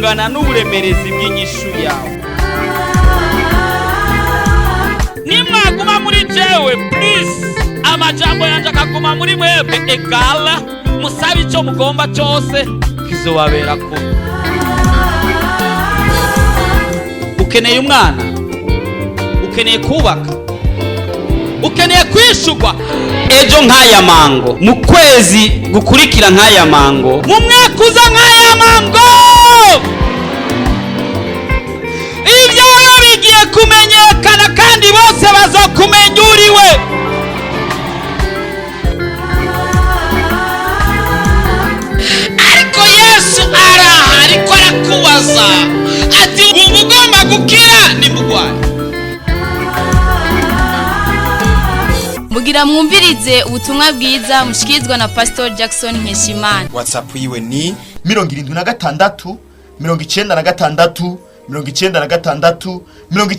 Bungana n'uburemerezi bw'inyishu yawe. Nimwaguma muri jewe, please, amajambo yanje akaguma muri mwebwe, egala musabe icyo mugomba cyose, kizobabera kuba. Ukeneye umwana, ukeneye kubaka, ukeneye kwishurwa ejo nk'aya mango, mu kwezi gukurikira nk'aya mango, mu mwaka uza nk'aya mango. Ibyawe bigiye kumenyekana kandi bose bazokumenya uriwe. Ariko Yesu araha, ariko arakubaza ati: "Wumva ugomba gukira nimugwaye?" Mugira mwumvirize ubutumwa bwiza mushikirizwa na Pastor Jackson Nkeshimana. WhatsApp yiwe ni 76 96 96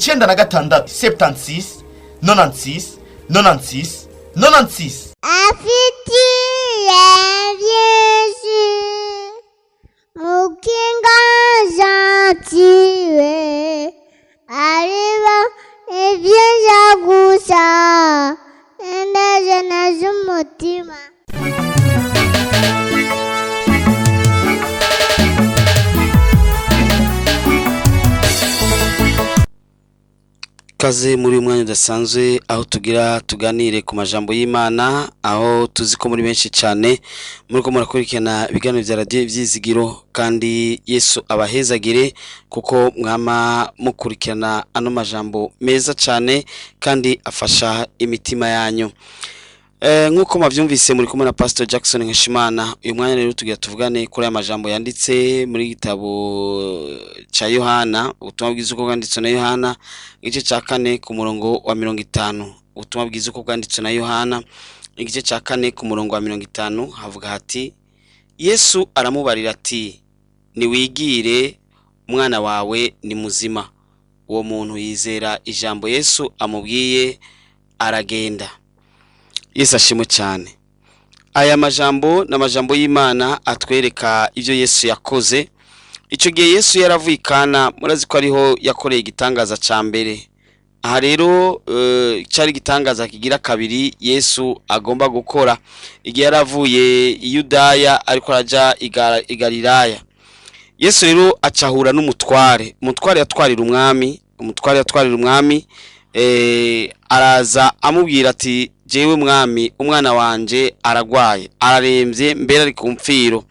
96, 76 96 96 96. Afitiye byinshi mukinga gentile ariba ibyiza gusa indajana z'umutima. Kaze muri uyu mwanya udasanzwe aho tugira tuganire ku majambo y'Imana, aho tuzi ko muri benshi cyane muri ko murakurikirana ibiganiro bya radiyo Ibyizigiro, kandi Yesu abahezagire kuko mwama mukurikirana ano majambo meza cyane kandi afasha imitima yanyu. Nk'uko mwabyumvise, muri kumwe na Pastor Jackson Nkeshimana. Uyu mwanya rero tugira tuvugane kuri aya majambo yanditse muri gitabo cya Yohana, ubutumwa bwiza uko bwanditswe na Yohana, igice cya 4 ku murongo wa 50. Ubutumwa bwiza uko bwanditswe na Yohana, igice cya 4 ku murongo wa 50, havuga hati: "Yesu aramubarira ati: 'Niwigire, umwana wawe ni muzima.' Uwo muntu yizera ijambo Yesu amubwiye, aragenda." Yesu ashimwe cyane. Aya majambo ni amajambo y'Imana atwereka ibyo Yesu yakoze. Icyo gihe Yesu yaravuye i Kana, murazi ko ariho yakoreye igitangaza cya mbere. Aha rero cyari igitangaza kigira kabiri Yesu agomba gukora, igihe yaravuye i Yudaya ariko araja i Galilaya. Yesu rero acahura n'umutware, umutware yatwarira umwami, umutware yatwarira umwami, araza amubwira ati: "Jewe mwami, umwana wanje aragwaye, ararembye, mbere ari ku mfiro."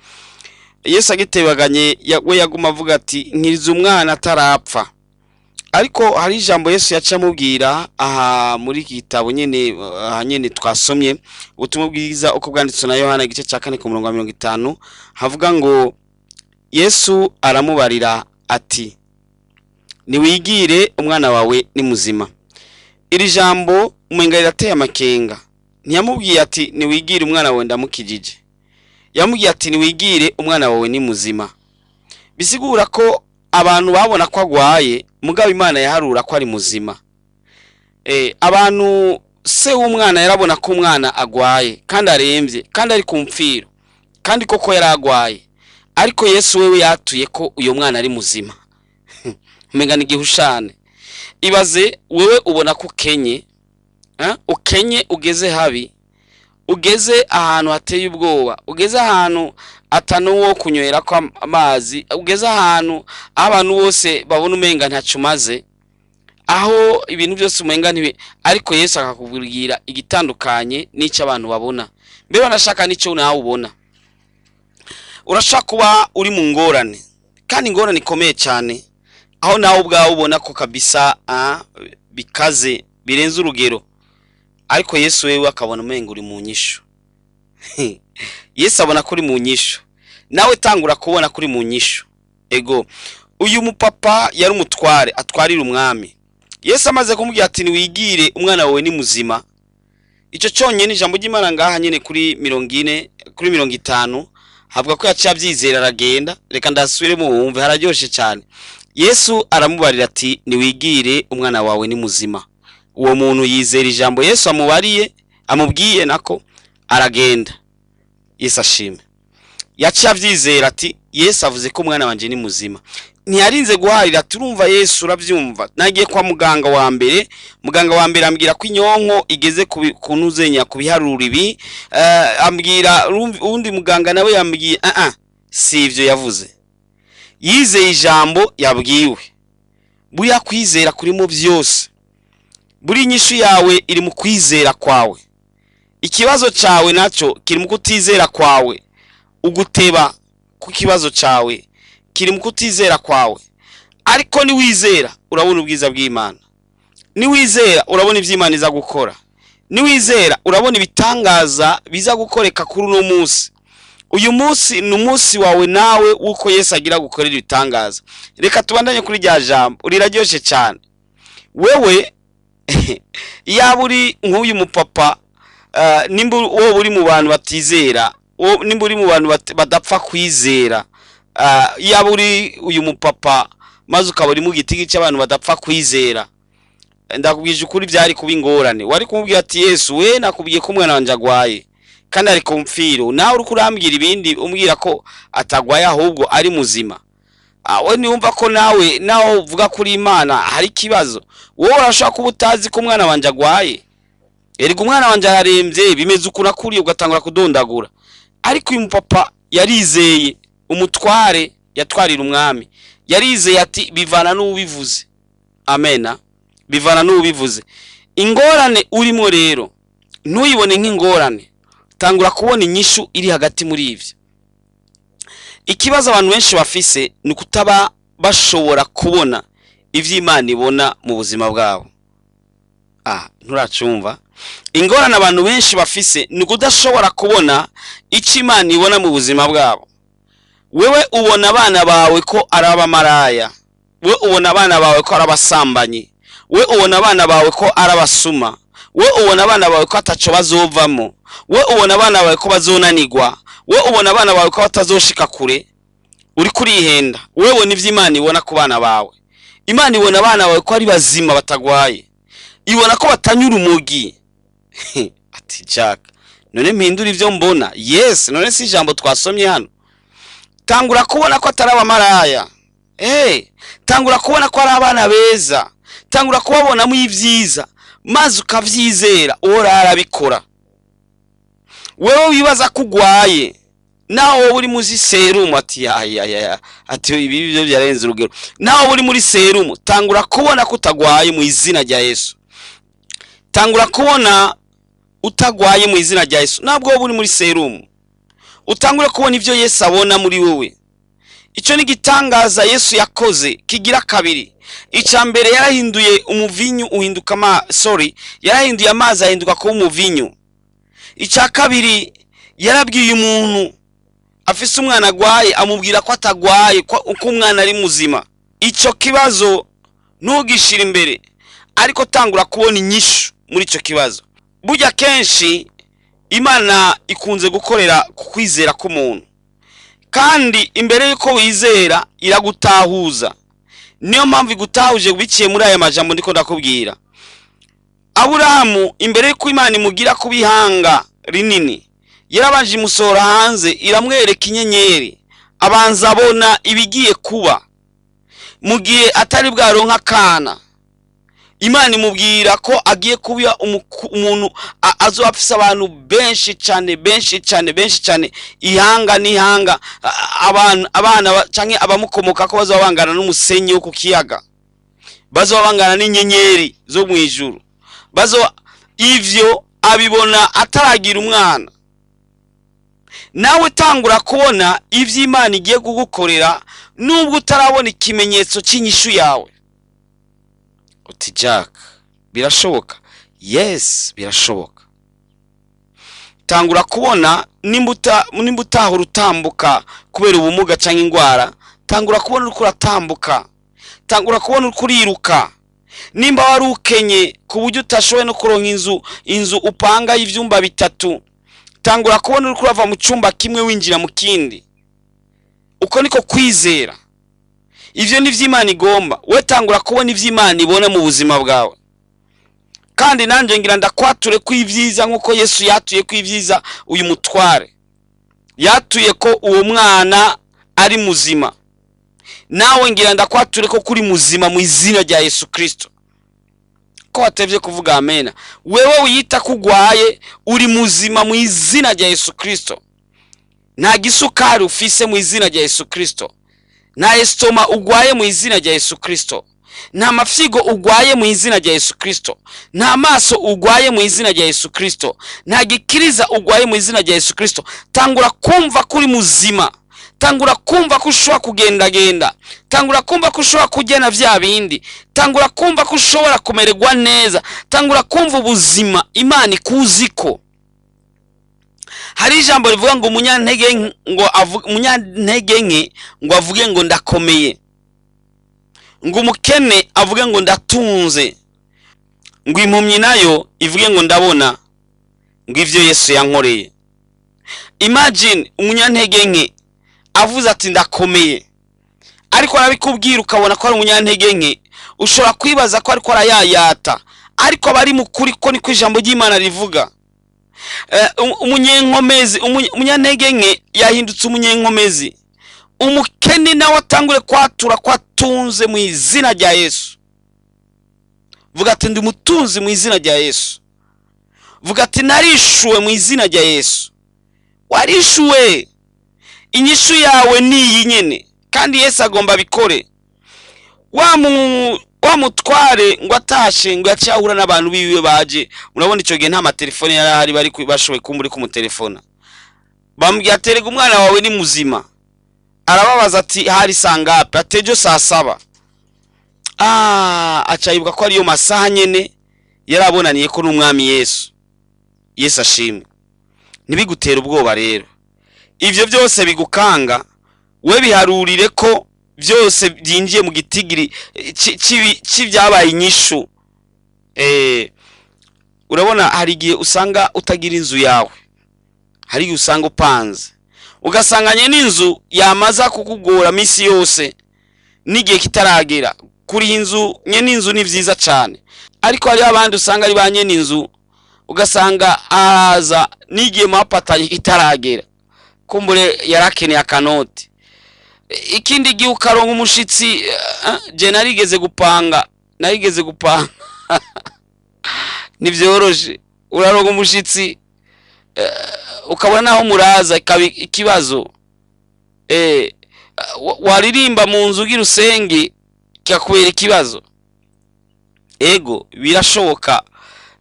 Yesu agitebaganye, we yaguma avuga ati: "Nkiriza umwana atarapfa." Ariko hari ijambo Yesu yaca amubwira aha muri iki gitabo nyene, aha nyene twasomye, ubutumwa bwiza uko bwanditswe na Yohana, igice cya 4 ku murongo wa 50, havuga ngo: "Yesu aramubarira ati: 'Niwigire, umwana wawe ni muzima.'" Iri jambo umenga rirateye amakenga. Ntiyamubwiye ati: "Niwigire, umwana wawe ndamukijije." Yamubwiye ati: "Niwigire, umwana wawe ni muzima." Bisigura ko abantu babona ko agwaye, mugabo Imana yaharura ko ari muzima. Abantu, se w'umwana yarabona ko umwana agwaye kandi arembye kandi ari ku mfiro, kandi koko yari agwaye, ariko Yesu wewe yatuye ko uyo mwana ari muzima. Umenga ni igihushane. Ibaze wewe ubona ko ukenye, ukenye, ugeze habi, ugeze ahantu hateye ubwoba, ugeze ahantu atanu wo kunywera ko amazi, ugeze ahantu aho abantu bose babona umenga ntacyo umaze, aho ibintu byose umenga ntibi, ariko Yesu akakubwira igitandukanye n'icyo abantu babona, mbere banashaka n'icyo nawe ubona. Urashaka kuba uri mu ngorane, kandi ingorane ikomeye cyane, aho nawe ubwawe ubona ko kabisa bikaze birenze urugero, ariko Yesu wewe akabona umenga uri mu nyishu. Yesu abona ko uri mu nyishu, nawe tangura kubona ko uri mu nyishu. Ego, uyu mupapa yari umutware atwarira umwami. Yesu amaze kumubwira ati: "Niwigire, umwana wawe ni muzima," icyo cyonyine, ijambo ry'Imana ngaha nyine kuri 40, kuri 50, havuga ko yaciye abyizera aragenda. Reka ndasubiremo wumve, hararyoshe cyane. "Yesu aramubarira ati: 'Niwigire, umwana wawe ni muzima.' Uwo muntu yizera ijambo Yesu amubariye, amubwiye nako, aragenda." Yesu ashime. Yaciye abyizera ati: "Yesu avuze ko umwana wanjye ni muzima." Ntiyarinze guharira. Turumva Yesu, urabyumva, nagiye kwa muganga wa mbere, muganga wa mbere ambwira ko inyonko igeze ku ntuzenya ku biharuro ibi, ambwira uwundi muganga nawe yambwiye, ah ah, si ivyo yavuze. Yizeye ijambo yabwiwe. Buriya kwizera kurimo byose. Buri inyishu yawe iri mu kwizera kwawe. Ikibazo cyawe nacyo kiri mu kutizera kwawe. Uguteba ku kibazo cyawe kiri mu kutizera kwawe. Ariko niwizera urabona ubwiza bw'Imana, niwizera urabona ibyo Imana iza gukora, niwizera urabona ibitangaza biza gukoreka kuri uno munsi. Uyu munsi ni umunsi wawe nawe w'uko Yesu agira gukorera ibitangaza. Reka tubandanye kuri rya jambo, riraryoshye cyane. Wewe yaba uri nk'uyu mupapa, nimba wowe uri mu bantu batizera, nimba uri mu bantu badapfa kwizera, yaba uri uyu mupapa maze ukaba uri mu giti cy'abantu badapfa kwizera, ndakubwije ukuri byari kuba ingorane. Wari kumubwira ati: "Yesu we, nakubwiye ko umwana wanjye agwaye kandi ari ku mfiro, nawe uri kurambwira ibindi, umbwira ko atagwaye ahubwo ari muzima. We niwumva ko nawe naho uvuga kuri Imana hari ikibazo. Wowe urashobora kuba utazi ko umwana wanjye agwaye. Erega umwana wanjye ararembye, bimeze ukuntu akuriye." Ugatangura kudondagura. Ariko uyu mupapa yarizeye. Umutware yatwarira umwami yarizeye ati: "Bivana n'ubivuze." Amena, bivana n'ubivuze. Ingorane urimo rero ntuyibone nk'ingorane, tangura kubona inyishu iri hagati muri ivyo. Ikibazo abantu benshi bafise ni ukutaba bashobora kubona ivyo Imana ibona mu buzima bwabo. Nturacumva? Ingorane abantu benshi bafise ni ukudashobora kubona icyo Imana ibona mu buzima bwabo. Wewe ubona abana bawe ko ari abamaraya, we ubona abana bawe ko ari abasambanyi, we ubona abana bawe ko ari abasuma, we ubona abana bawe ko ataco bazovamo, we ubona abana bawe ko bazonanigwa, we ubona abana bawe ko batazoshika kure. Uri kurihenda. Wewe ubona ivyo Imana ibona ku bana bawe? Imana ibona abana bawe ko ari bazima, batagwaye, ibona ko batanyura umugi. Ati: "Jack, none mpindura ivyo mbona?" Yes, none si ijambo twasomye hano? Tangura kubona ko atari abamaraya. Tangura kubona ko ari abana beza, tangura kubabonamo ibyiza maze ukavyizera. Uhoraho arabikora. Wewe wibaza ko ugwaye, naho wowe uri muri serumu, ati: "Ya ya ya," ati: "Ibi byo byarenze urugero." Naho wowe uri muri serumu, tangura kubona ko utagwaye mu izina rya Yesu. Tangura kubona utagwaye mu izina rya Yesu. Ntabwo wowe uri muri serumu, utangure kubona ibyo Yesu abona muri wowe. Icyo ni igitangaza Yesu yakoze kigira kabiri. Icya mbere yarahinduye umuvinyu uhinduka ama, sorry, yarahinduye amazi ahinduka kuba umuvinyu. Icya kabiri, yarabwiye umuntu afise umwana agwaye, amubwira ko atagwaye, ko umwana ari muzima. Icyo kibazo ntugishire imbere, ariko tangura kubona inyishu muri icyo kibazo. Burya kenshi Imana ikunze gukorera ku kwizera k'umuntu, kandi imbere y'uko wizera iragutahuza. Niyo mpamvu igutahuje biciye muri aya majambo ndiko ndakubwira. Aburahamu, imbere y'uko Imana imugira kuba ihanga rinini, yarabanje imusohora hanze, iramwereka inyenyeri, abanza abona ibigiye kuba mu gihe atari bwaronka akana. Imana imubwira ko agiye kuba umuntu azoba afise abantu benshi cyane, benshi cyane, benshi cyane, ihanga n'ihanga, abantu, abana canke abamukomoka ko bazoba bangana n'umusenyi wo ku kiyaga, bazoba bangana n'inyenyeri zo mu ijuru. Bazoba ivyo abibona ataragira umwana. Nawe tangura kubona ivyo Imana igiye kugukorera nubwo utarabona ikimenyetso cy'inyishu yawe. Uti: "Jack, birashoboka?" Yes, birashoboka. Tangura kubona nimba utahora utambuka kubera ubumuga cyangwa indwara, tangura kubona uriko uratambuka, tangura kubona uriko uriruka. Nimba wari ukenye ku buryo utashoboye no kuronka inzu upanga y'ivyumba bitatu, tangura kubona uriko urava mu cyumba kimwe winjira mu kindi. Uko niko kwizera. Ivyo ni Imana igomba. We tangura kubona ivyo Imana ibona mu buzima bwawe. Kandi nanjye ngira ndakwature ko ibyiza, nk'uko Yesu yatuye ko ibyiza uyu mutware, yatuye ko uwo mwana ari muzima. Nawe ngira ndakwature ko kuri muzima mu izina rya Yesu Kristo. Ko watevye kuvuga amena? Wewe wiyita ko ugwaye, uri muzima mu izina rya Yesu Kristo. Nta gisukari ufise mu izina rya Yesu Kristo. Nta estomac ugwaye mu izina rya Yesu Kristo. Nta mafyigo ugwaye mu izina rya Yesu Kristo. Nta maso ugwaye mu izina rya Yesu Kristo. Nta gikiriza ugwaye mu izina rya Yesu Kristo. Tangura kumva ko uri muzima. Tangura kumva ko ushobora kugendagenda. Tangura kumva ko ushobora kurya na vya bindi. Tangura kumva ko ushobora kumererwa neza. Tangura kumva ubuzima Imana ikuziko. Hari ijambo rivuga ngo umunyantege nke ngo avuge ngo ndakomeye, ngo umukene avuge ngo ndatunze, ngo impumyi nayo ivuge ngo ndabona, ngo ivyo Yesu yankoreye. Imagine umunyantege nke avuze ati ndakomeye, ariko arabikubwira ukabona ko ari umunyantege nke. Ushobora kwibaza ko ariko arayayata, ariko aba ari mu kuri, ko niko ijambo ry'Imana rivuga. Umunyenkomezi, umunyantege nke yahindutse umunyenkomezi. Umukene nawe atangure kwatura ko atunze mu izina rya Yesu. Vuga ati ndi umutunzi mu izina rya Yesu. Vuga ati narishuwe mu izina rya Yesu. Warishuwe, inyishu yawe ni iyi nyene, kandi Yesu agomba abikore. Wa mutware ngo atashe, ngo yaciye ahura n'abantu biwe baje. Murabona icyo gihe nta matelefone yari ahari, bari bashoboye kumva kumutelefona. Bamubwira ati erega umwana wawe ni muzima. Arababaza ati hari saa ngapi? Ati ejo saa 7. Aca yibuka ko ariyo masaha nyene yarabonaniye ko n'umwami Yesu. Yesu ashimwe. Ntibigutere ubwoba rero ivyo byose bigukanga, we biharurire ko byose byinjiye mu gitigiri c'ibyabaye inyishu. Urabona hari igihe usanga utagira inzu yawe, hari igihe usanga upanze, ugasanganye n'inzu yamaza kukugora misi yose n'igihe kitaragera. Kuri inzu, nyene inzu ni vyiza cane, ariko hariho abandi usanga ari ba nyene inzu, ugasanga araza n'igihe mwapatanye kitaragera, kumbure yarakeneye akanoti. Ikindi gihe ukaronka umushitsi. Je narigeze gupanga, ntivyoroshe. Uraronka umushitsi, ukabona naho muraza ikaba ikibazo. Waririmba mu nzu ugira usenge kikakubera ikibazo. Ego, birashoboka.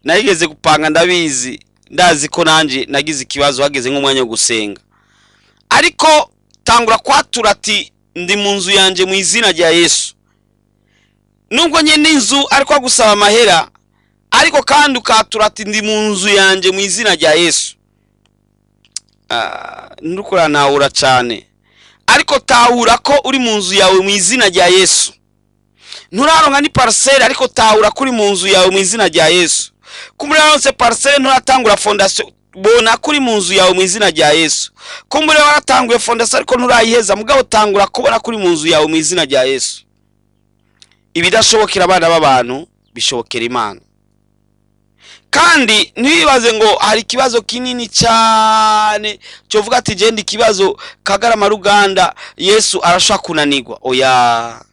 Narigeze gupanga, ndabizi, ndazi ko nanje nagize ikibazo hageze nk'umwanya wo gusenga. Ariko tangura kwatura ati ndi mu nzu yanje mu izina rya Yesu. Nubwo nyene inzu ariko agusaba amahera, ariko kandi ukatura ati ndi mu nzu yanje mu izina rya Yesu. Ntukuranahura cyane, ariko tahura ko uri mu nzu yawe mu izina rya Yesu. Nturaronka ni parcelle, ariko tahura ko uri mu nzu yawe mu izina rya Yesu. Kumbura waronse parcelle, nturatangura fondation, bona ko uri mu nzu yawe mu izina rya Yesu. Kumbura waratanguye fondation ariko nturayiheza, mugabo tangura kubona ko uri mu nzu yawe mu izina rya Yesu. Ibidashobokera abana b'abantu bishobokera Imana. Kandi ntiwibaze ngo hari ikibazo kinini cyane cyovuga ati genda ikibazo Kagarama Ruganda, Yesu arashobora kunanirwa. Oya,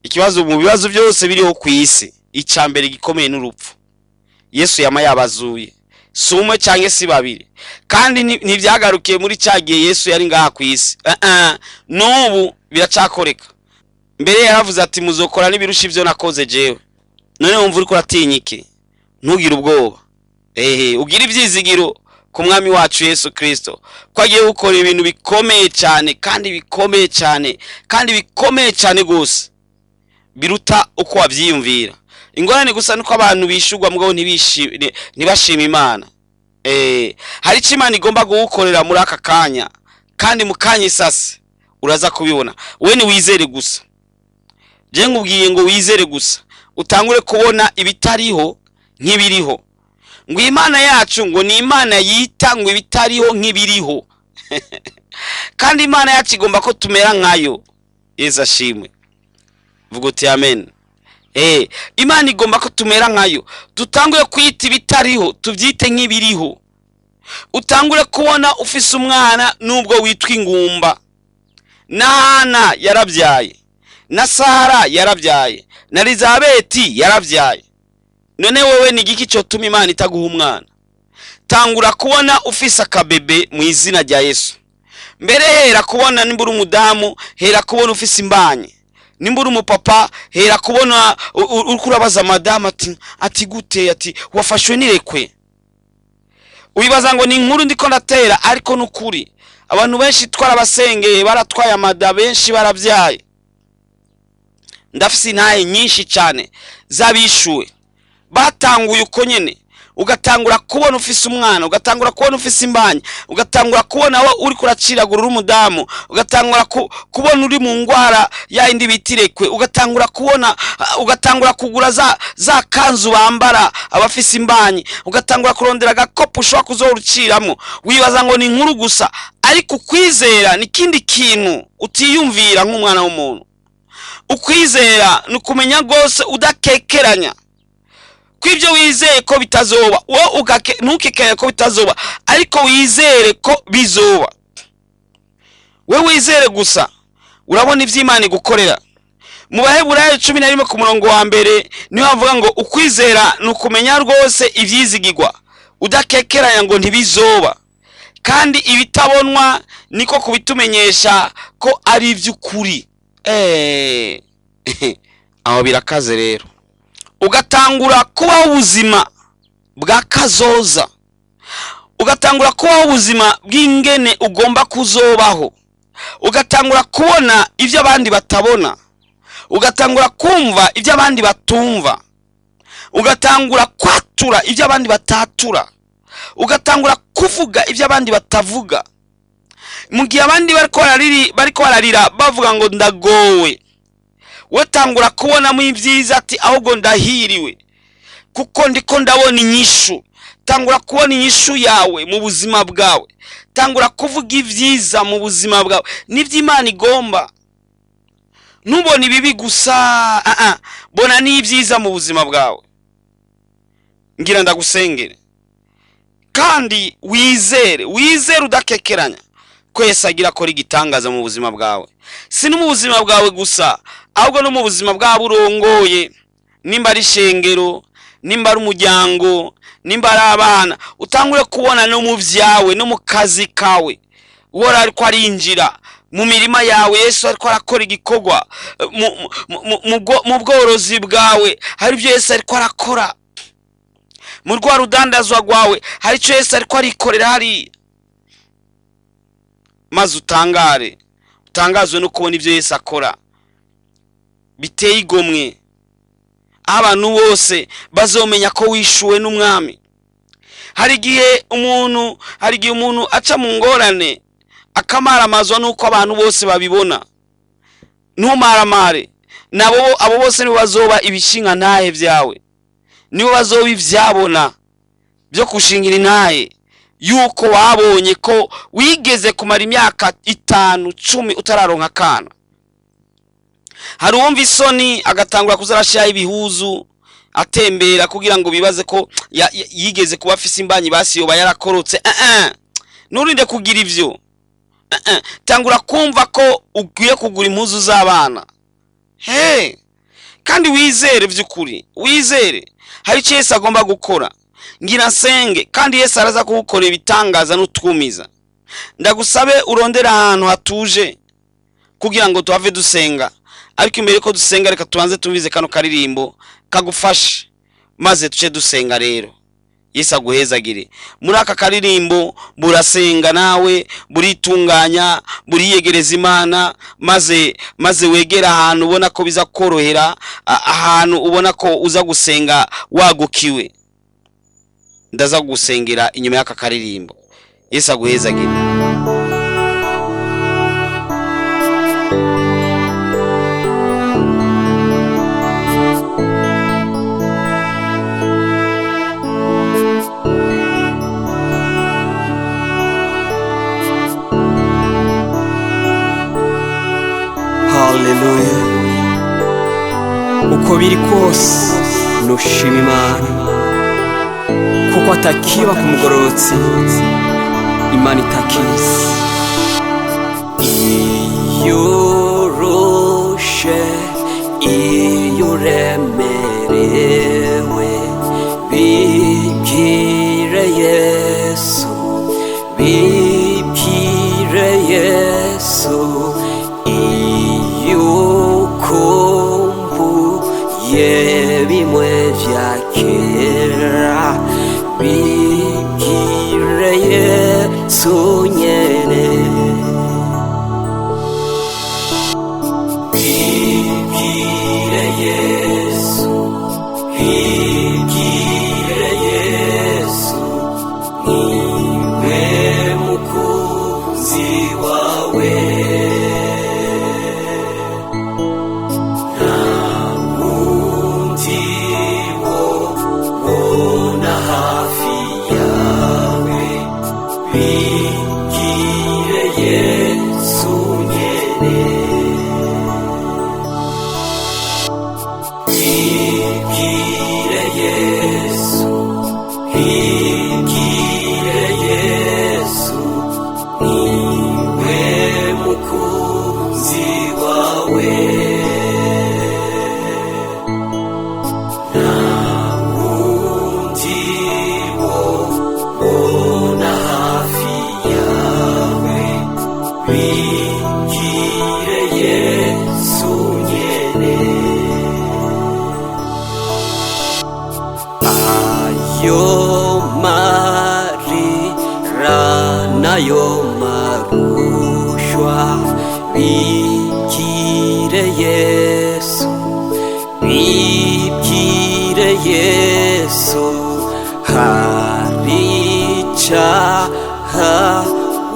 ikibazo mu bibazo byose biriho ku isi, icya mbere gikomeye n'urupfu. Yesu yama yabazuye, si umwe cyangwa si babiri. Kandi ntibyagarukiye muri cya gihe Yesu yari ngaha ku isi. N'ubu biracakoreka. Mbere yaravuze ati muzokora n'ibirusha ibyo nakoze jewe. None wumva uriko uratinya iki? Ntugire ubwoba, ehe, ugire ibyizigiro ku mwami wacu Yesu Kristo, ko agiye gukora ibintu bikomeye cyane, kandi bikomeye cyane, kandi bikomeye cyane rwose, biruta uko wabyiyumvira. Ingorane gusa nuko abantu bishurwa mugabo ntibashime Imana. Hari icyo Imana igomba kugukorera muri aka kanya, kandi mu kanya isase uraza kubibona. We ni wizere gusa. Je nkubwiye ngo wizere gusa, utangure kubona ibitariho nk'ibiriho. Ngo Imana yacu ngo ni Imana yita ngo ibitariho nk'ibiriho, kandi Imana yacu igomba ko tumera nkayo. Yesu ashimwe. Vuga uti amen. Imana igomba ko tumera nkayo, dutangure kwita ibitariho tubyite nk'ibiriho. Utangure kubona ufise umwana nubwo witwa ingumba. Na Hana yarabyaye, na Sara yarabyaye, na Elizabeti yarabyaye. None wewe ni igiki cyotuma Imana itaguha umwana? Tangura kubona ufise akabebe mu izina rya Yesu. Mbere hera kubona nimba uri umudamu, hera kubona ufise imbanyi. Nimba uri umupapa, hera kubona uriko urabaza madamu ati gute, ati wafashwe n'irekwe. Wibaza ngo ni inkuru ndiko ndatera, ariko nukuri abantu benshi twarabasengeye, baratwaye amada, benshi barabyaye. Ndafise intahe nyinshi cyane z'abishuwe batanguye uko nyene. Ugatangura kubona ufise umwana, ugatangura kubona ufise imbanyi, ugatangura kubona wowe uriko uraciragura uri umudamu, ugatangura kubona uri mu ngwara ya yindi bita irekwe, ugatangura kubona, ugatangura kugura za kanzu bambara abafise imbanyi, ugatangura kurondera agakopo ushobora kuzoruciramo. Wibaza ngo ni inkuru gusa, ariko ukwizera ni ikindi kintu utiyumvira nk'umwana w'umuntu. Ukwizera ni ukumenya rwose udakekeranya ko ibyo wizeye ko bitazoba, wowe ntukekere ko bitazoba, ariko wizere ko bizoba. We wizere gusa, urabona ibyo Imana igukorera. Mu Baheburayo 11 ku murongo wa 1 niho havuga ngo ukwizera ni ukumenya rwose ivyizigirwa, udakekeranya ngo ntibizoba, kandi ibitabonwa niko kubitumenyesha ko ari ivy'ukuri. Aho birakaze rero. Ugatangura kubaho ubuzima bwa kazoza, ugatangura kubaho ubuzima bw'ingene ugomba kuzobaho, ugatangura kubona ibyo abandi batabona, ugatangura kumva ibyo abandi batumva, ugatangura kwatura ibyo abandi batatura, ugatangura kuvuga ibyo abandi batavuga. Mu gihe abandi bariko bararira bavuga ngo ndagowe, we tangura kubonamo ibyiza, ati ahubwo ndahiriwe kuko ndiko ndabona inyishu. Tangura kubona inyishu yawe mu buzima bwawe, tangura kuvuga ibyiza mu buzima bwawe nibyo Imana igomba. Ntubone ibibi gusa, bona n'ibyiza mu buzima bwawe. Ngira ndagusengere kandi wizere, wizere udakekeranya ko Yesu agira akora igitangaza mu buzima bwawe. Si no mu buzima bwawe gusa, ahubwo no mu buzima bwabo urongoye, nimba ari ishengero, nimba ari umuryango, nimba ari abana, utangure kubona no mu vyawe no mu kazi kawe. Uhora ariko arinjira mu mirima yawe, Yesu ariko arakora igikorwa mu bworozi bwawe, hari ibyo Yesu ariko arakora mu rwa rudandazwa rwawe, hari icyo Yesu ariko arikorera hariya. Maze utangare, utangazwe no kubona ibyo Yesu akora biteye igomwe, aho abantu bose bazomenya ko wishuwe n'umwami. Hari igihe umuntu aca mu ngorane akamaramazwa nuko abantu bose babibona. Ntumaramare, nabo abo bose nibo bazoba ibishinga ntahe byawe, nibo bazoba ivyabona byo kushingira intahe yuko wabonye ko wigeze kumara imyaka 5, 10 utararonka akana. Hari uwumva isoni agatangura kuzarashira ibihuzu atembera kugira ngo bibaze ko yigeze kuba afise imbanyi basi yoba yarakorotse. Nurinde kugira ivyo. Tangura kumva ko ukwiye kugura impuzu z'abana. Kandi wizere vy'ukuri, wizere hari icyo Yesu agomba gukora. Ngira nsenge kandi Yesu araza kugukora ibitangaza n'utwumiza. Ndagusabe urondera ahantu hatuje kugira ngo tuhave dusenga, ariko imbere ko dusenga reka tubanze tumvize kano karirimbo kagufashe, maze tuce dusenga rero. Yesu aguhezagire. Muri aka karirimbo burasenga nawe, buritunganya, buriyegereza Imana, maze wegera ahantu ubona ko biza korohera, ahantu ubona ko uza gusenga wagukiwe. Ndaza gusengera inyuma y'aka karirimbo. Yesu aguhezagire. Haleluya. Uko biri kose nushima Imana, kuko atakiba ku mugororotsi Imana itakizi. Iyo urushe, iyo uremerewe, bibwire Yesu, bibwire Yesu. Iyo ukumbuye bimwe vya kera, bibwire Yesu nyene. Bibwire Yesu, bibwire Yesu, niwe mukunzi wawe. Nta wundi wobona hafi yawe, bibwire Yesu nyene. Bibwire Yesu, bibwire Yesu, niwe mukunzi wawe. Nta wundi wobona hafi yawe, bibwire Yesu nyene. Ayo marira nayo marushwa, bibwire Yesu, bibwire Yesu. Hari icaha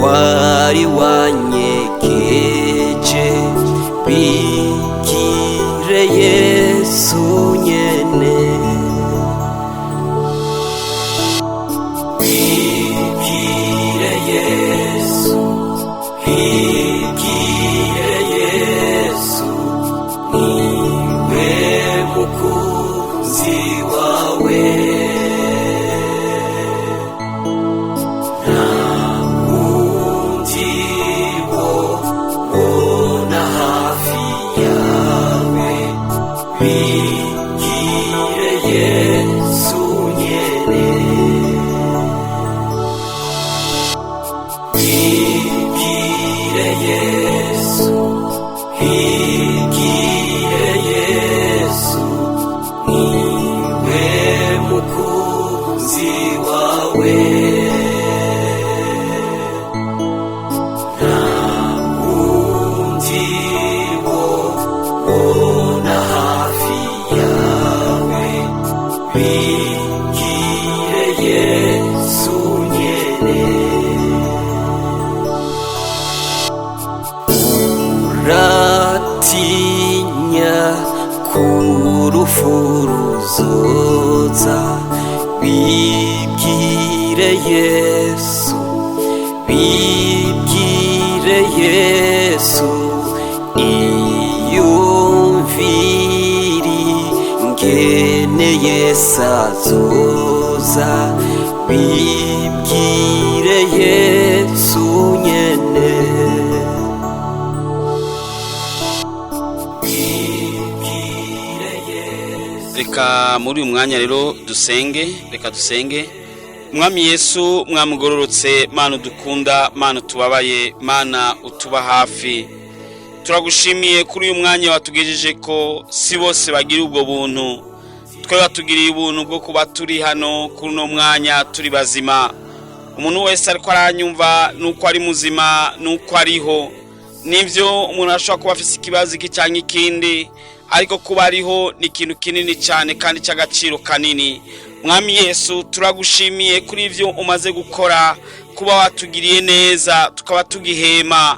wari wanyegeje, bibwire Yesu nyene. Bibwire Yesu, bibwire Yesu, niwe mukunzi wawe. Nta wundi wobona hafi yawe, bibwire Yesu nyene. Bibwire Yesu, bibwire Yesu, niwe mukunzi wawe. Nta wundi wobona hafi yawe, bibwire Yesu nyene. Uratinya kurufuruzoza, bibwire Yesu, bibwire Yesu. Iyumviri ngene Yesu azoza, bibwire Yesu nyene. Reka muri uyu mwanya rero dusenge, reka dusenge. Mwami Yesu, mwamugororotse, Mana udukunda, Mana utubabaye, Mana utuba hafi, turagushimiye kuri uyu mwanya watugejeje ko si bose bagira ubwo buntu. Twe watugiriye ubuntu bwo kuba turi hano kuri uno mwanya, turi bazima. Umuntu wese ariko aranyumva nuko ari muzima, nuko ariho. Nibyo, umuntu ashobora kuba afite ikibazo iki cyangwa ikindi, ariko kuba ariho ni ikintu kinini cyane kandi cy'agaciro kanini. Mwami Yesu, turagushimiye kuri ibyo umaze gukora, kuba watugiriye neza tukaba tugihema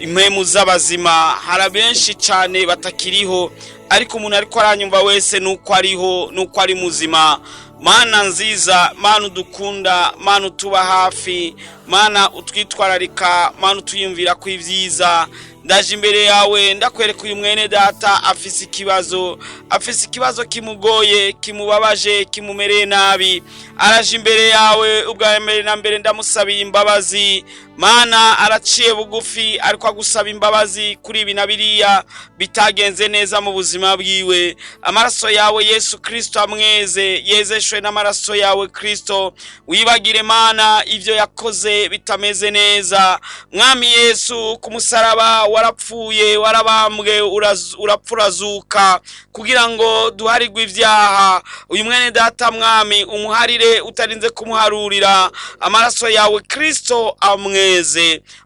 impemu z'abazima. Hari benshi cyane batakiriho, ariko umuntu ariko aranyumva wese nuko ariho, nuko ari muzima. Mana nziza, Mana udukunda, Mana utuba hafi, Mana utwitwararika, Mana utuyumvira ko ibyiza. Ndaje imbere yawe ndakwereka uyu mwene data afise ikibazo, afise ikibazo kimugoye, kimubabaje, kimumereye nabi. Araje imbere yawe ubwa mbere na mbere ndamusabiye imbabazi. Mana, araciye bugufi ariko agusaba imbabazi kuri ibi na biriya bitagenze neza mu buzima bwiwe. Amaraso yawe Yesu Kristo amweze, yezeshwe n'amaraso yawe Kristo. Wibagire Mana ivyo yakoze bitameze neza. Mwami Yesu, ku musaraba warapfuye, warabambwe, urapfa, urazuka kugira ngo duharirwe ibyaha. Uyu mwene data, Mwami, umuharire utarinze kumuharurira. Amaraso yawe Kristo amweze.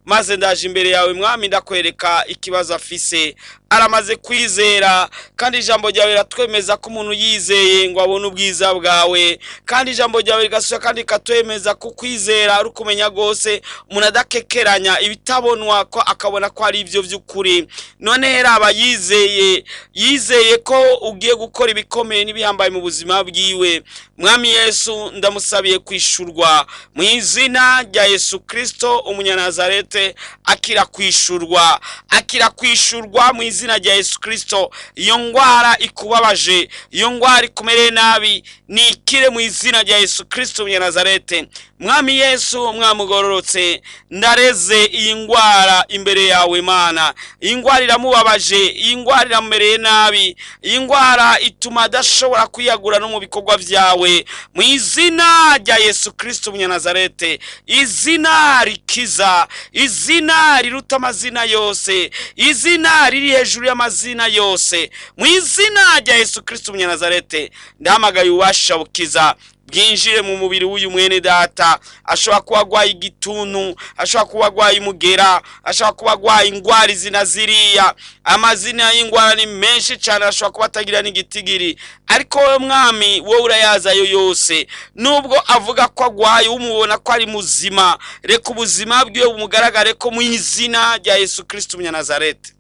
Maze ndaje imbere yawe, Mwami, ndakwereka ikibazo afise. Aramaze kwizera, kandi ijambo ryawe riratwemeza ko umuntu yizeye ngo abone ubwiza bwawe, kandi ijambo ryawe rigasubira kandi rikatwemeza ko kwizera ari ukumenya rwose, umuntu adakekeranya ibitabonwa ko akabona ko ari ibyo by'ukuri. None rero aba yizeye, yizeye ko ugiye gukora ibikomeye n'ibihambaye mu buzima bwiwe. Mwami Yesu, ndamusabiye kwishurwa mu izina rya Yesu Kristo umunyanazarete. Akira kwishurwa, akira kwishurwa mu izina rya Yesu Kristo. Iyo ngwara ikubabaje, iyo ngwara ikumereye nabi, nikire mu izina rya Yesu Kristo umunyanazarete. Mwami Yesu, mwamugororotse, ndareze iyi ngwara imbere yawe Mana. Iyi ngwara iramubabaje, iyi ngwara iramumereye nabi, iyi ngwara ituma adashobora kwiyagura no mu bikorwa byawe. Mu izina rya Yesu Kristo umunyanazarete, izina rikiza, izina riruta amazina yose, izina riri hejuru y'amazina yose, mu izina rya Yesu Kristo umunyanazarete, ndahamagaye ububasha bukiza bwinjire mu mubiri w'uyu mwene data. Ashobora kuba agwaye igituntu, ashobora kuba agwaye umugera, ashobora kuba agwaye ingwara izi na ziriya. Amazina y'ingwara ni menshi cyane, ashobora kuba atagira n'igitigiri, ariko wowe Mwami, wowe urayazi ayo yose. Nubwo avuga ko agwaye, umubona ko ari muzima. Reka ubuzima bwiwe bumugaragare ko mu izina rya Yesu Kristo umunyanazarete.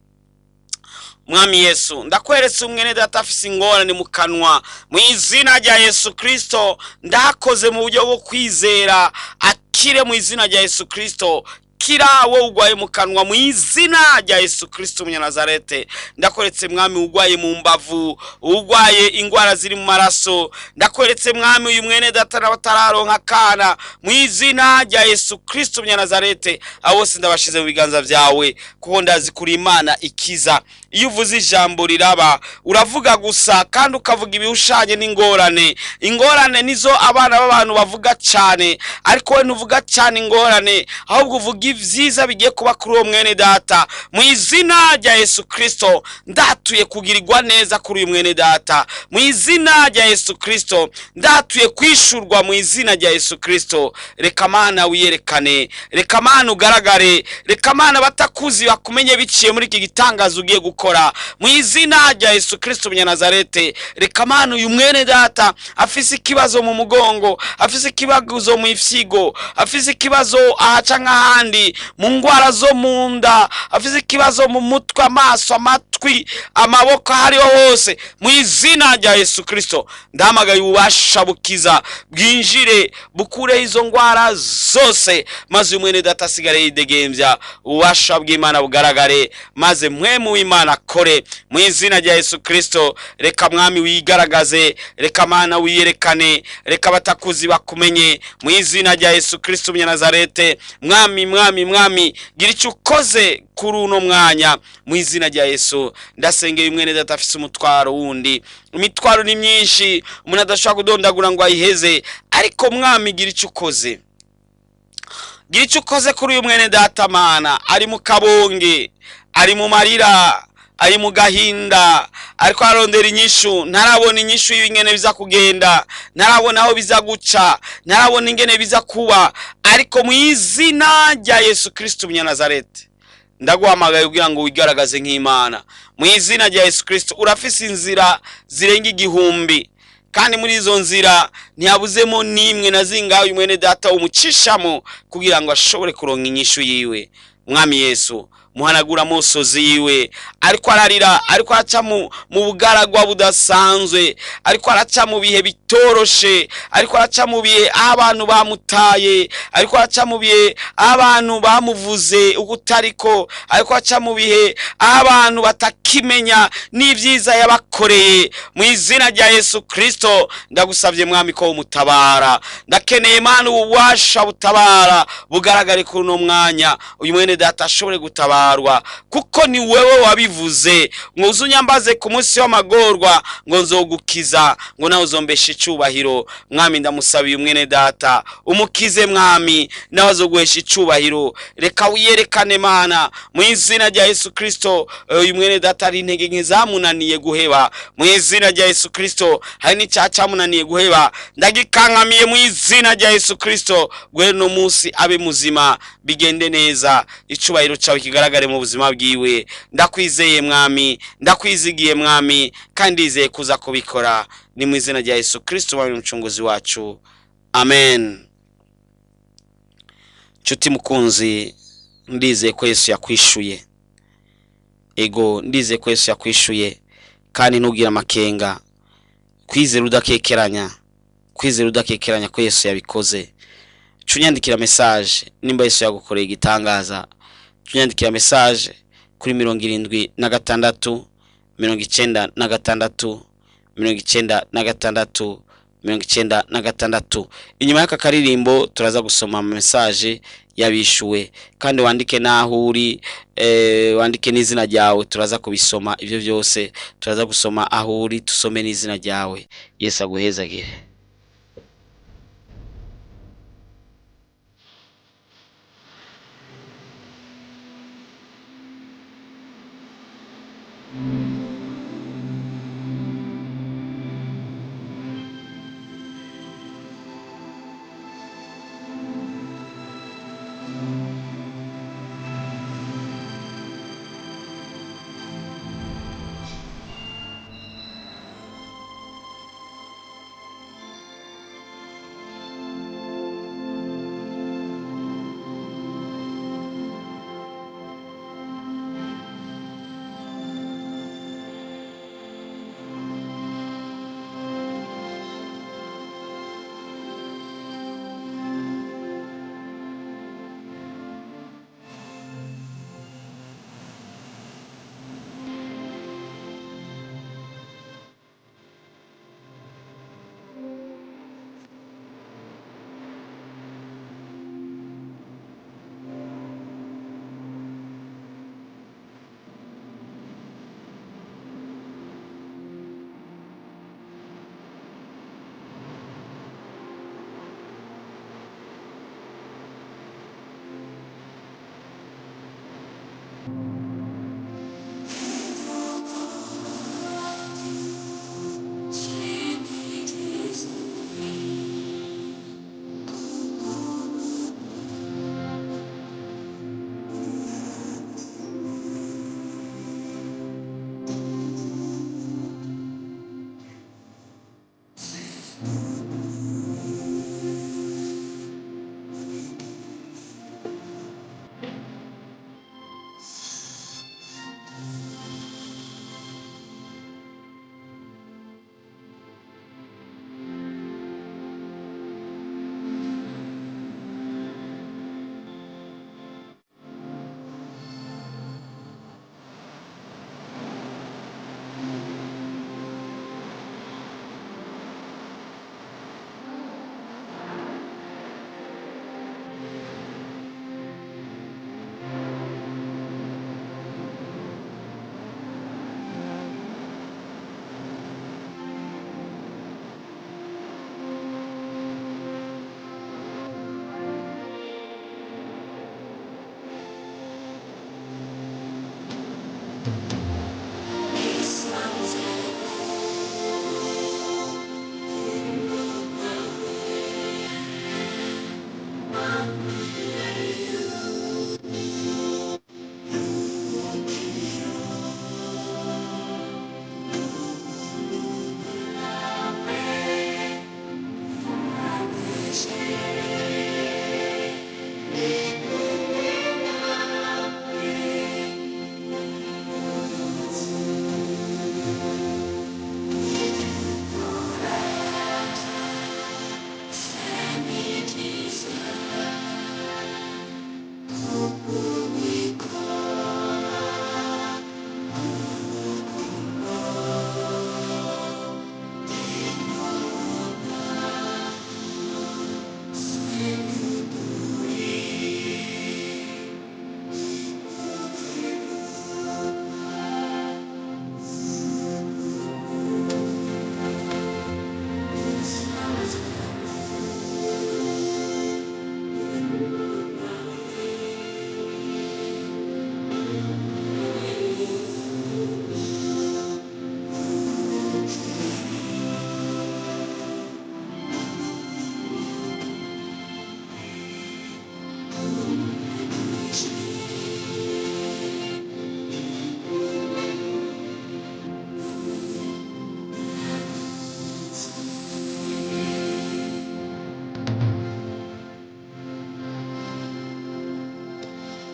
Mwami Yesu, ndakweretse umwene data afise ingorane mu kanwa. Mu izina rya Yesu Kristo ndakoze mu buryo bwo kwizera, akire mu izina rya Yesu Kristo. Kira wowe ugwaye mu kanwa mu izina rya Yesu Kristo umunyanazarete. Ndakweretse, Mwami, ugwaye mu mbavu, ugwaye ingwara ziri mu maraso. Ndakweretse, Mwami, uyu mwene data n'abatararonka akana mu izina rya Yesu Kristo umunyanazarete. Abo bose ndabashize mu biganza byawe, kuko ndazi kuri Imana ikiza. Iyo uvuze ijambo riraba. Uravuga gusa kandi ukavuga ibihushanye n'ingorane. Ingorane nizo abana b'abantu bavuga cyane, ariko we ntuvuga cyane ingorane, ahubwo uvuga ibyiza bigiye kuba kuri uwo mwene data. Mu izina rya Yesu Kristo ndatuye kugirirwa neza kuri uyu mwene data. Mu izina rya Yesu Kristo ndatuye kwishurwa mu izina rya Yesu Kristo. Reka Mana wiyerekane, reka Mana ugaragare, reka Mana batakuzi bakumenye biciye muri iki gitangazo ugiye gukora mu izina rya Yesu Kristo umunyanazarete. Reka Mana uyu mwene data afise ikibazo mu mugongo, afise ikibazo mu ifyigo, afise ikibazo ahaca nk'ahandi mu ngwara zo mu nda, afise ikibazo mu mutwe, amaso, amatwi, amaboko, aho ariho hose, mu izina rya Yesu Kristo ndahamagaye ububasha bukiza bwinjire, bukureho izo ngwara zose, maze uyu mwene data asigare yidegembya. Ububasha bw'Imana bugaragare, maze mwemu w'Imana akore mu izina rya Yesu Kristo. Reka Mwami wigaragaze, reka Mana wiyerekane, reka abatakuzi bakumenye mu izina rya Yesu Kristo umunyanazarete. Mwami, Mwami, Mwami, gira icyo ukoze kuri uno mwanya mu izina rya Yesu. Ndasengeye mwene data afise umutwaro wundi. Imitwaro ni myinshi, umuntu adashobora kudondagura ngo ayiheze, ariko Mwami, gira icyo ukoze, gira icyo ukoze kuri uyu mwene data. Mana, ari mu kabonge, ari mu marira, ari mu gahinda, ariko arondera inyishu. Ntarabona inyishu y'ingene biza kugenda, ntarabona aho biza guca, ntarabona ingene biza kuba, ariko mu izina rya Yesu Kristo umunyanazarete ndaguhamagaye kugira ngo wigaragaze nk'Imana. Mu izina rya Yesu Kristo, urafise inzira zirenga 1000, kandi muri izo nzira ntihabuzemo n'imwe na zingahe uyu mwene data umucishamo kugira ngo ashobore kuronka inyishu yiwe. Mwami Yesu, Muhanagura amosozi yiwe. Ariko ararira, ariko araca mu bugaragwa budasanzwe, ariko araca mu bihe bitoroshe, ariko araca mu bihe aho abantu bamutaye, ariko araca mu bihe aho abantu bamuvuze ubutariko, ariko araca mu bihe aho abantu batakimenya n'ibyiza yabakoreye. Mu izina rya Yesu Kristo ndagusabye mwami ko umutabara. Ndakeneye Mana ububasha butabara bugaragare kuri uno mwanya, uyu mwene data ashobore gutabarwa, kuko ni wewe wabivuze ngo uzunyambaze ku munsi w'amagorwa, ngo nzogukiza, ngo nawe uzombeshe icubahiro. Mwami ndamusabiye umwene data, umukize mwami, nawe azoguhesha icubahiro. Reka wiyerekane Mana mu izina rya Yesu Kristo. Uyu mwene data hari intege nke zamunaniye guheba. Mu izina rya Yesu Kristo hari n'icyaha cyamunaniye guheba, ndagikankamiye mu izina rya Yesu Kristo. Guhera uno munsi abe muzima, bigende neza, icubahiro cyawe kigaragare mu buzima bwiwe. Ndakwizeye mwami, ndakwizigiye mwami, kandi ndizeye kuza kubikora. Ni mu izina rya Yesu Kristo mwami mucunguzi wacu, amen. Nshuti mukunzi, ndizeye ko Yesu yakwishuye. Ego, ndizeye ko Yesu yakwishuye, kandi ntugire amakenga. Kwizera udakekeranya, kwizera udakekeranya ko Yesu yabikoze. Cunyandikira message nimba Yesu yagukoreye igitangaza. Cunyandikira message kuri 76 96 96 96. Inyuma y'aka karirimbo turaza gusoma message yabishuwe, kandi wandike naho uri, wandike n'izina ryawe, turaza kubisoma ibyo byose. Turaza gusoma aho uri, tusome n'izina ryawe. Yesu aguhezagire.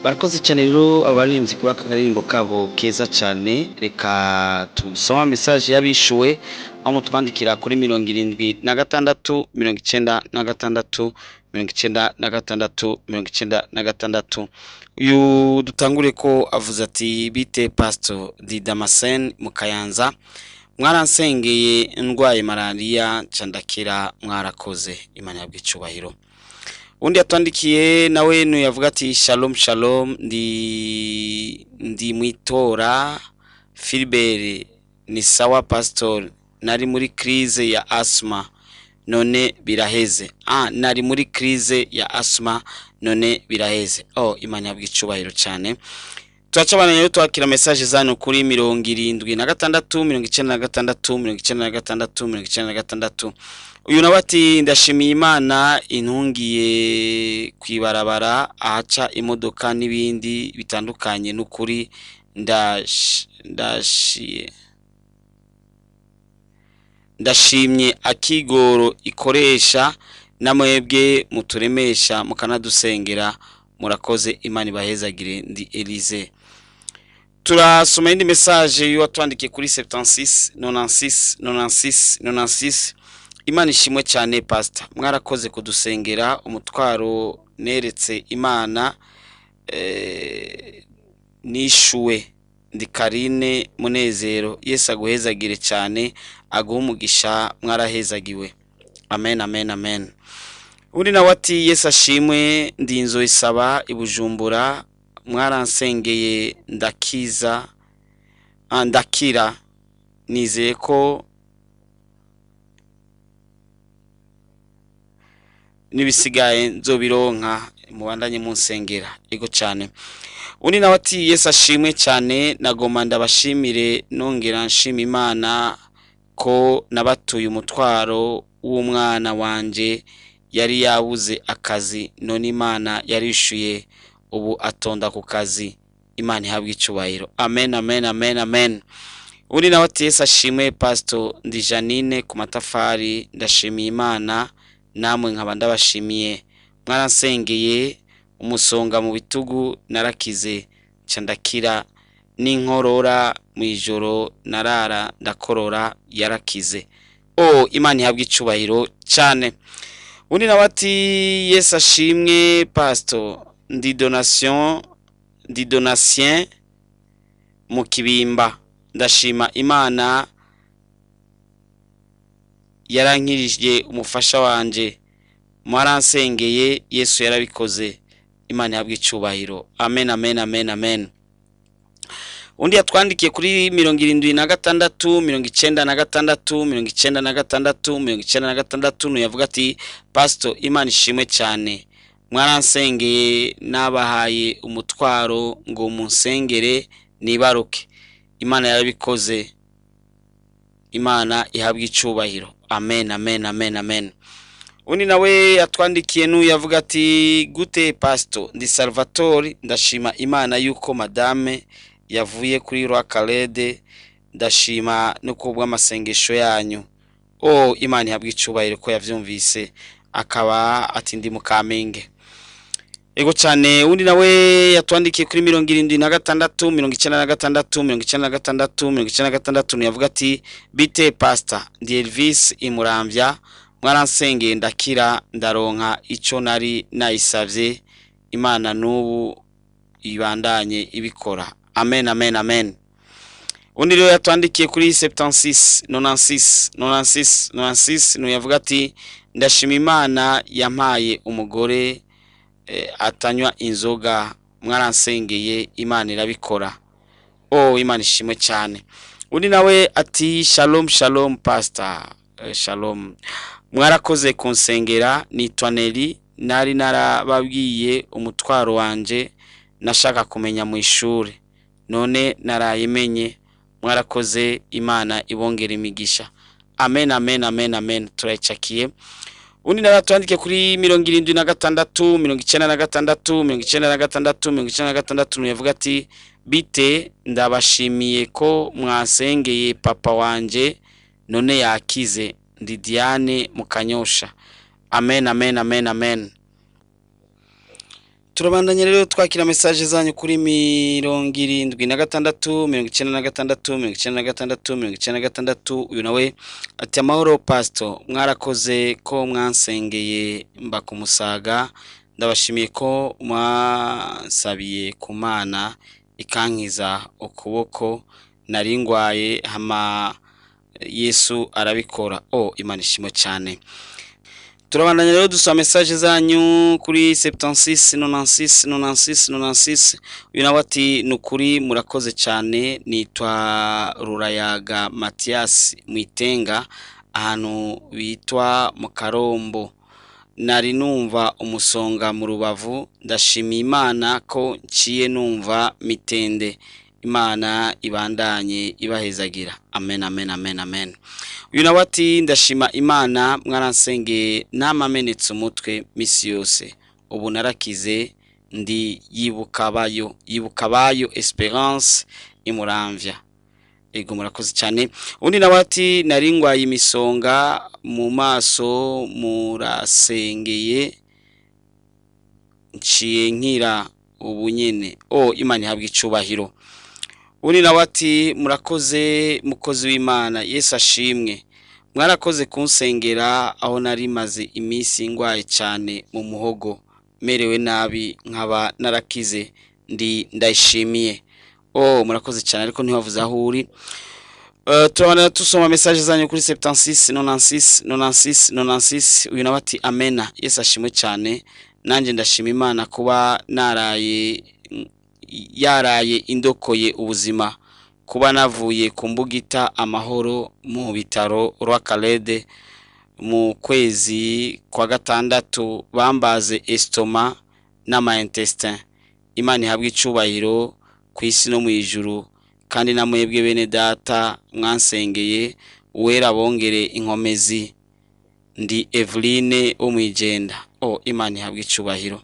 Barakoze cyane rero abaririmbyi kuri aka karirimbo kabo keza cyane. Reka tusoma message y'abishuwe aho mutwandikira kuri 76 96 96 96. Uyu dutangure ko avuze ati: "Bite Pastor, ndi Damascene mu Kayanza, mwaransengeye ndwaye malariya nca ndakira, mwarakoze, Imana yabwe icubahiro." Undi yatwandikiye nawe yavuga ati: "Shalom shalom, ndi mwitora Philbert, ni sawa pastor, nari muri crise ya asthma none biraheze." Nari muri crise ya asthma none biraheze. Oh, Imana yabwe icubahiro cyane. Turacabana rero twakira message zanyu kuri 76 96 96 96. Uyu nawe ati: "Ndashimiye Imana intungiye kwibarabara ahaca imodoka n'ibindi bitandukanye, n'ukuri ndashiye ndashimye akigoro ikoresha namwebwe muturemesha mukanadusengera, murakoze, Imana ibahezagire, ndi Elise." Turasoma indi message y'uwatwandikiye kuri 76 96 96 96: "Imana ishimwe cyane pastor, mwarakoze kudusengera, umutwaro neretse Imana nishuwe, ndi Karine Munezero, Yesu aguhezagire cyane, aguhe umugisha, mwarahezagiwe, amen amen amen." Undi nawe ati: "Yesu ashimwe, ndi inzu isaba i Bujumbura, mwaransengeye ndakiza, ndakira, nizeye ko n'ibisigaye nzobironka, mubandanye munsengera." Ego cyane. Undi nawe ati: "Yesu ashimwe cyane, nagoma ndabashimire nongera nshima Imana ko nabatuye umutwaro w'umwana wanje yari yabuze akazi, none Imana yarishuye, ubu atonda ku kazi, Imana ihabwe icubahiro, amen amen amen amen." Undi nawe ati: "Yesu ashimwe pastor, ndi Janine ku matafari, ndashimiye Imana namwe nkaba ndabashimiye, mwaransengeye umusonga mu bitugu narakize, nca ndakira, n'inkorora mu ijoro narara ndakorora yarakize." Oh, Imana ihabwe icubahiro cyane. Undi nawe ati: "Yesu ashimwe pastor, ndi donation, ndi Donatien mu Kibimba, ndashima Imana yarankirije umufasha wanje, mwaransengeye Yesu yarabikoze, Imana ihabwe icubahiro, amen amen amen amen." Undi yatwandikiye kuri 76 96 96 96 yavuga ati: "Pastor, Imana ishimwe cyane, mwaransengeye, nabahaye umutwaro ngo munsengere nibaruke, Imana yarabikoze, Imana ihabwe icubahiro, amen amen amen amen." Undi nawe yatwandikiye n'uyu yavuga ati: "Gute pastor, ndi Salvatore, ndashima Imana yuko madame yavuye kuri Rwakarede, ndashima no kubw'amasengesho yanyu." Oh, Imana ihabwe icubahiro ko yavyumvise. Akaba ati: "Ndi mu Kamenge." Ego cyane. Undi nawe yatwandikiye kuri 76 96 96 96 yavuga ati: "Bite pastor, ndi Elvis Imurambya, mwaransengeye ndakira, ndaronka ico nari nayisavye, Imana n'ubu ibandanye ibikora, amen amen amen." Undi rero yatwandikiye kuri 76 96 96 96 yavuga ati: "Ndashima Imana yampaye umugore atanywa inzoga, mwaransengeye Imana irabikora." Oh, Imana ishimwe cyane. Undi nawe ati: "Shalom shalom pastor." Shalom, "Mwarakoze kunsengera, nitwa Neri, nari narababwiye umutwaro wanje nashaka kumenya mu ishuri, none narayimenye, mwarakoze, Imana ibongera imigisha, amen amen amen amen." Turayicakiye. Undi nawe twandike kuri 76 96 96 96 yavuga ati: "Bite, ndabashimiye ko mwasengeye papa wanje none yakize, ndi Diane Mukanyosha, amen amen amen amen." Turabandanya rero twakira message zanyu kuri 76 96 96 96. Uyu nawe ati amahoro pastor, mwarakoze ko mwansengeye mba kumusaga, ndabashimiye ko mwasabiye ku Mana ikankiza ukuboko nari ngwaye, hama Yesu arabikora. Oh, Imana ishimwe cyane. Turabandanya rero dusoma message zanyu kuri 76 96 96 96. Uyu nawe ati nukuri murakoze cyane, nitwa Rurayaga Mathias Mwitenga, ahantu bitwa mu Karombo, nari numva umusonga mu rubavu, ndashimiye Imana ko nciye numva mitende, Imana ibandanye ibahezagira. Amen, amen, amen, amen. Uyu nawe ati ndashima Imana, mwaransengeye namamenetse umutwe misi yose, ubu narakize, ndi yibukabayo, yibukabayo Esperance imuramvya. Ego murakoze cyane. Undi nawe ati nari ngwaye imisonga mu maso, murasengeye nciye nkira ubu nyene. Oh, Imana ihabwe icubahiro. Undi nawe ati murakoze mukozi w'Imana, Yesu ashimwe, mwarakoze kunsengera aho nari maze iminsi ngwaye cyane mu muhogo, merewe nabi nkaba narakize, ndi ndayishimiye. Oh, murakoze cyane, ariko ntiwavuze aho uri. Turabana tusoma message zanyu kuri 76 96 96 96. Uyu nawe ati amena, Yesu ashimwe cyane, nanjye ndashima Imana kuba naraye yaraye indokoye ubuzima, kuba navuye ku mbugita amahoro mu bitaro Rwakarede mu kwezi kwa gatandatu, bambaze estoma n'ama intestin. Imana ihabwe icubahiro ku isi no mu ijuru, kandi namwebwe bene data mwansengeye, uwera bongere inkomezi. Ndi Eveline wo mwijenda. Oh, Imana ihabwe icubahiro.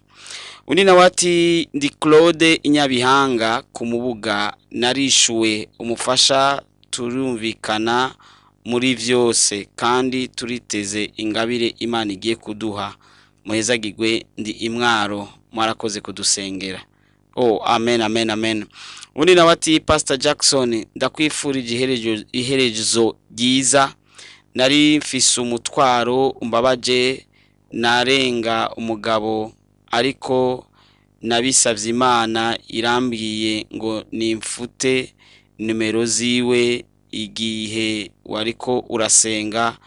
Undi nawe ati ndi Claude Inyabihanga ku Mubuga, narishuwe umufasha, turumvikana muri vyose kandi turiteze ingabire Imana igiye kuduha, muhezagirwe, ndi imwaro, mwarakoze kudusengera. Oh, amen, amen, amen. Undi nawe ati Pastor Jackson, ndakwifurije iherezo ryiza, nari mfise umutwaro umbabaje, narenga umugabo, ariko nabisavye Imana irambwiye ngo nimfute nimero ziwe, igihe wariko urasenga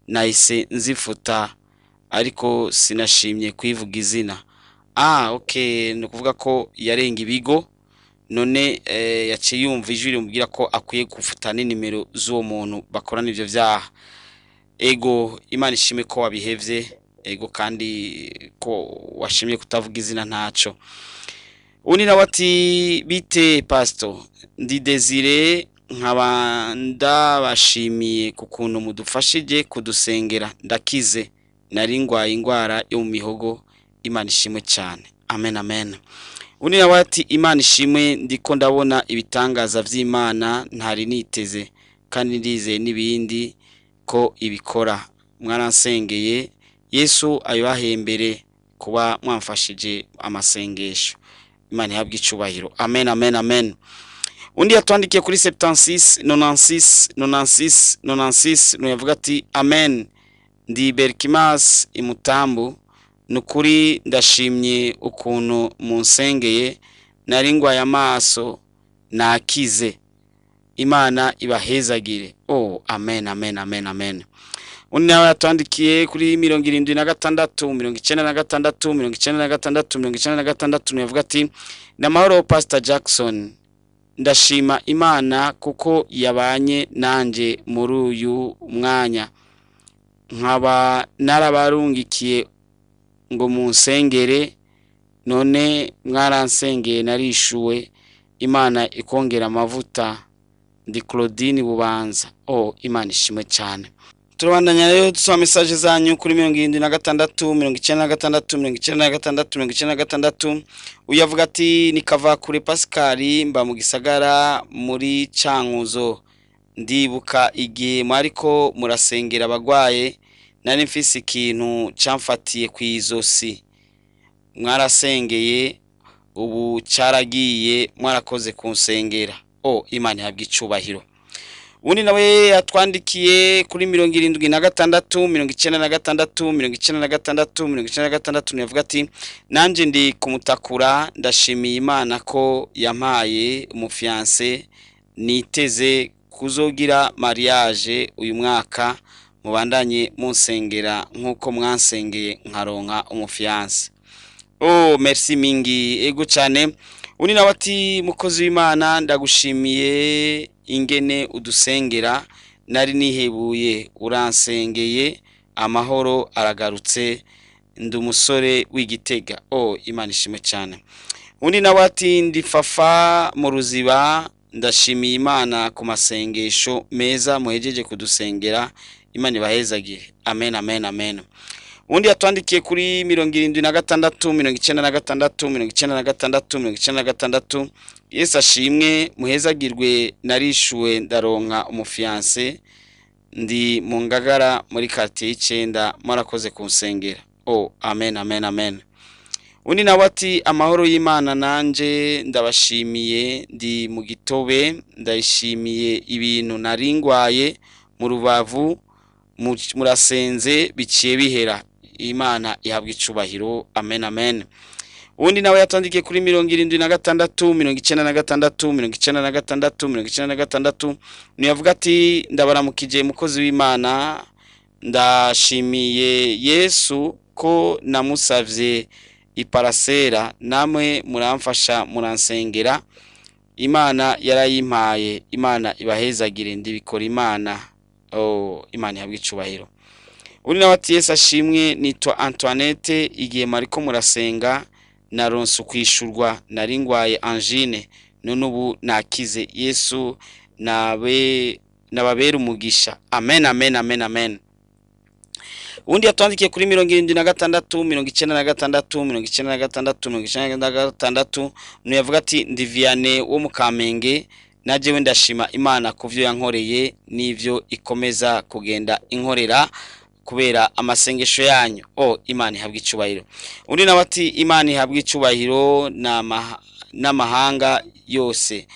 nahise nzifuta, ariko sinashimye kwivuga izina. Ah, okay, ni ukuvuga ko yarenga ibigo none yaciye yumva ijwi rimubwira ko akwiye gufuta n'inimero z'uwo muntu bakorana ivyo vyaha. Ego, Imana ishime ko wabihevye, ego kandi ko washimye kutavuga izina ntaco. Undi nawe ati bite pastor, ndi Desire, nkaba ndabashimiye ku kuntu mudufashije kudusengera, ndakize, nari ngwaye ingwara yo mu mihogo, Imana ishimwe cyane. Amen, amen. Undi nawe ati Imana ishimwe, ndiko ndabona ibitangaza vy'Imana ntari niteze, kandi ndizeye n'ibindi ko ibikora, mwaransengeye, Yesu ayibahembere kuba mwamfashije amasengesho, Imana ihabwe icubahiro. Amen, amen, amen. Undi yatwandikiye kuri 76 96 96 96, yavuga ati amen, ndi Berkimas imutambu, nukuri ndashimye ukuntu munsengeye, nari ngwaye amaso nakize, Imana ibahezagire. Oh, amen, amen, amen, amen. Undi nawe yatwandikiye kuri 76 96 96 96, yavuga ati namahoro Pastor Jackson, ndashima Imana kuko yabanye nanje muri uyu mwanya, nkaba narabarungikiye ngo munsengere, none mwaransengeye narishuwe, Imana ikongera amavuta, ndi Claudine Bubanza. Oh, Imana ishimwe cyane. Turabandanya rero dusoma message zanyu kuri 76 96 96 96. Uyu avuga ati ni Kavakure Pascal, mba mu gisagara muri Cankuzo, ndibuka igihe mwariko murasengera abagwaye, nari mfise ikintu camfatiye kw'izosi, mwarasengeye Ubu cyaragiye, mwarakoze kunsengera. O, Imana ihabwa icubahiro. Ubundi nawe yatwandikiye kuri 76 96 96 96, yavuga ati: "Nanjye ndi kumutakura, ndashimiye Imana ko yampaye umufiancé, niteze kuzogira mariage uyu mwaka. Mubandanye munsengera nk'uko mwansengeye nkaronka umufiancé." Oh, merci mingi, ego cyane. Undi nawe ati: "Mukozi w'Imana, ndagushimiye ingene udusengera. Nari nihebuye, uransengeye amahoro aragarutse. Ndi umusore w'Igitega." Oh, Imana ishimwe cyane. Undi nawe ati: "Ndi Fafa mu Ruziba, ndashimiye Imana ku masengesho meza muhejeje kudusengera. Imana ibahezagire." Amen, amen, amen. Undi yatwandikiye kuri 76 96 96 96: "Yesu ashimwe, muhezagirwe. Narishuwe, ndaronka umufiancé. Ndi mu Ngagara muri quartier y'icenda. Mwarakoze kunsengera." Oh, amen, amen, amen. Undi nawe ati: "Amahoro y'Imana, nanje ndabashimiye. Ndi mu Gitobe, ndayishimiye ibintu nari ngwaye mu rubavu, murasenze biciye bihera. Imana ihabwa icubahiro." Amen, amen. Uwundi nawe yatandikiye kuri 76 96 96 96, niyavuga ati: "Ndabaramukije mukozi w'Imana, ndashimiye Yesu ko namusavye iparasera, namwe muramfasha muransengera, Imana yarayimpaye. Imana ibahezagire. Ndibikora Imana." Oh, Imana ihabwe icubahiro. Undi nawe ati: "Yesu ashimwe, nitwa Antoinette. Igihe mariko murasenga naronse ukwishurwa. Nari ngwaye angine, none ubu nakize. Yesu nabe nababera umugisha." Amen, amen, amen, amen. Ubundi yatwandikiye kuri 76 96 96 96, yavuga ati: "Ndi Vianney wo mu Kamenge. Najewe ndashima Imana ku vyo yankoreye n'ivyo ikomeza kugenda inkorera kubera amasengesho yanyu." Oh, Imana ihabwa icubahiro. Undi nawe ati: "Imana ihabwa icubahiro n'amahanga yose.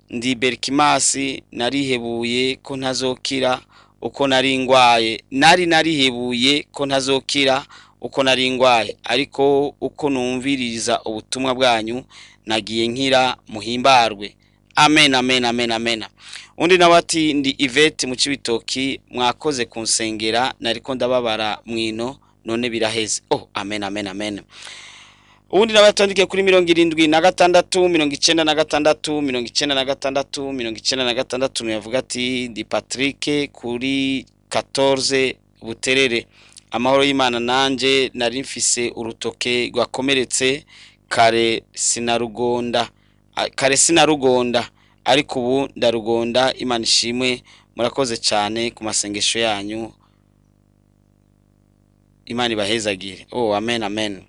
Ndi Berkimasi, narihebuye ko ntazokira uko nari ngwaye, nari narihebuye ko ntazokira uko nari ngwaye, ariko uko numviriza ubutumwa bwanyu nagiye nkira. Muhimbarwe." Amen, amen, amen, amen. Undi nawe ati: "Ndi Yvette mu Cibitoki, mwakoze kunsengera, nariko ndababara mwino, none biraheze." Oh, amen, amen, amen. Ubundi nawe yatandikiye kuri 76 96 96 96, yavuga ati: "Ndi Patrick kuri 14 Buterere. Amahoro y'Imana, nanje nari mfise urutoke rwakomeretse kare sinarugonda, kare sinarugonda, ariko ubu ndarugonda. Imana ishimwe, murakoze cyane ku masengesho yanyu. Imana ibahezagire." Oh, amen, amen.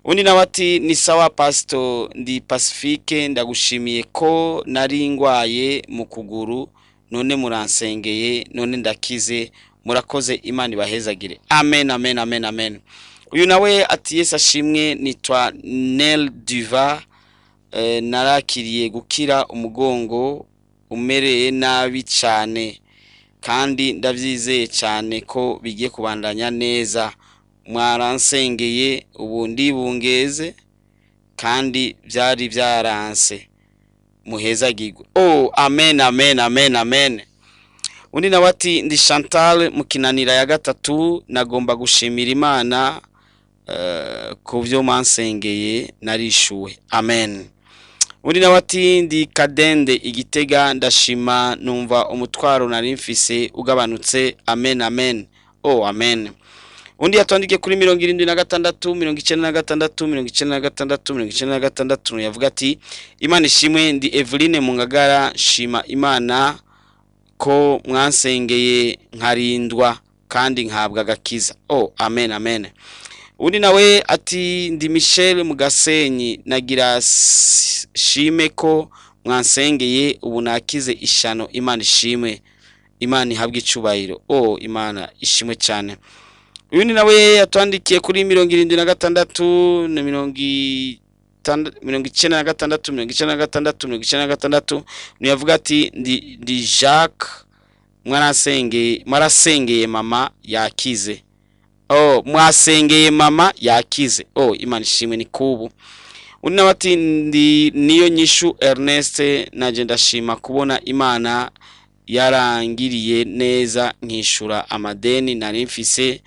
Undi nawe ati: "Ni sawa pastor, ndi Pacifique, ndagushimiye ko nari ngwaye mu kuguru, none muransengeye, none ndakize. Murakoze, Imana ibahezagire." Amen, amen, amen, amen. Uyu nawe ati: "Yesu ashimwe, nitwa Nel Duva, narakiriye gukira umugongo umereye nabi cyane, kandi ndabyizeye cyane ko bigiye kubandanya neza. Mwaransengeye, ubu ndibungeze kandi byari byaranse. Muhezagirwe." Oh, amen, amen, amen, amen. Undi nawe ati: "Ndi Chantal mu Kinanira ya gatatu, nagomba gushimira Imana ku byo mwansengeye, narishuwe. Amen." Undi nawe ati: "Ndi Kadende Igitega, ndashima, numva umutwaro nari mfise ugabanutse. Amen, amen." Oh, amen. Undi yatwandikiye kuri 76 96 96 96, yavuga ati: "Imana ishimwe, ndi Eveline mu Ngagara, shima Imana ko mwansengeye nkarindwa kandi nkahabwa agakiza." Oh, amen, amen. Undi nawe ati: "Ndi Michel mu Gasenyi, nagira shime ko mwansengeye, ubu nakize ishano. Imana ishimwe, Imana ihabwe icubahiro." Oh, Imana ishimwe cyane. Uyu nawe yatwandikiye kuri 76 na 96 96 96. Niyavuga ati ndi Jacques, mwarasengeye, mwarasengeye mama yakize. Oh, mwasengeye mama yakize. Oh, Imana ishimwe, ni kubu. Undi nawe ati ndi niyo nyishu Ernest, naje ndashima kubona Imana yarangiriye neza nkishura amadeni nari mfise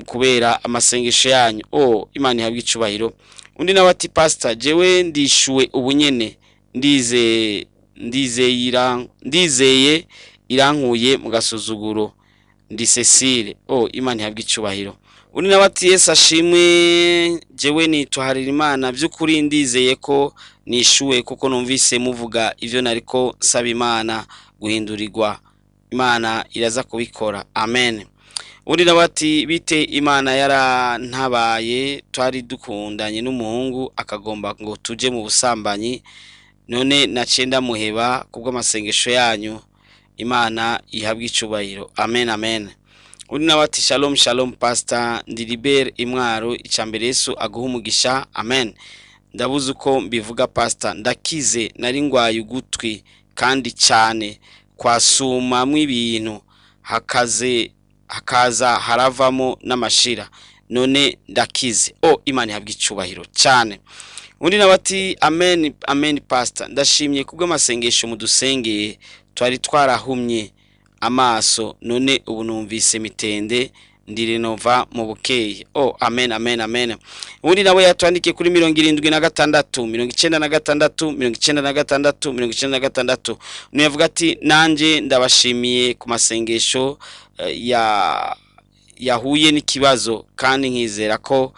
kubera amasengesho yanyu. Oh, Imana ihabwe icubahiro. Undi nawe ati pastor, jewe ndishuwe ubunyene, ndize ndizeyira ndizeye irankuye mu gasuzuguro, ndi Cecile. Oh, Imana ihabwe icubahiro. Undi nawe ati Yesu ashimwe, jewe nitwa Harerimana, by'ukuri ndizeye ko nishuwe kuko numvise muvuga ivyo nariko nsaba Imana guhindurirwa, Imana iraza kubikora, amen. Undi nawe ati bite, Imana yarantabaye, twari dukundanye n'umuhungu akagomba ngo tuje mu busambanyi, none naciye ndamuheba kubw'amasengesho yanyu, Imana ihabwe icubahiro, amen amen. Undi nawe ati shalom shalom pastor, ndi Libert Imwaro, icambere Yesu aguha umugisha, amen. Ndabuze uko mbivuga pastor, ndakize, nari ngwaye ugutwi kandi cyane kwasumamwo ibintu hakaze hakaza haravamo n'amashira, none ndakize. Oh, Imana ihabwe icubahiro cyane. Undi nawe ati amen amen pastor, ndashimye kubw'amasengesho mudusengeye, twari twarahumye amaso none ubu numvise mitende, ndi Renova mu bukeye. Oh, amen amen amen. Undi nawe yatwandikiye kuri 76 96 96 96. Niyavuga ati nanje ndabashimiye ku masengesho ya yahuye n'ikibazo kandi nkizera ko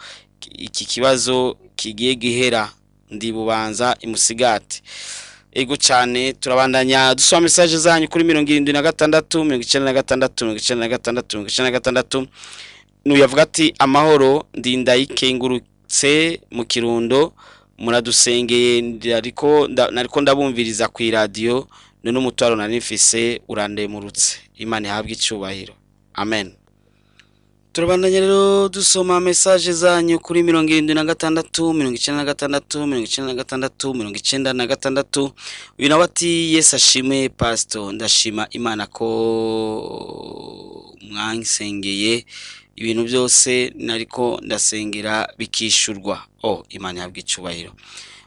iki kibazo kigiye gihera, ndi Bubanza imusigati. Ego cyane, turabandanya dusoma message zanyu kuri 76 96 96 96. Nuyavuga ati amahoro, ndi Ndayikengurutse mu Kirundo, muradusengeye ariko nariko ndabumviriza ku radio, none umutwaro nari mfise urandemurutse, Imana ihabwe icubahiro, amen. Turabandanya rero dusoma message zanyu kuri 76 96 96 96. Uyu nawe ati Yesu ashimwe pastor, ndashima Imana ko mwansengeye ibintu byose nariko ndasengera bikishurwa. Oh, Imana ihabwe icubahiro.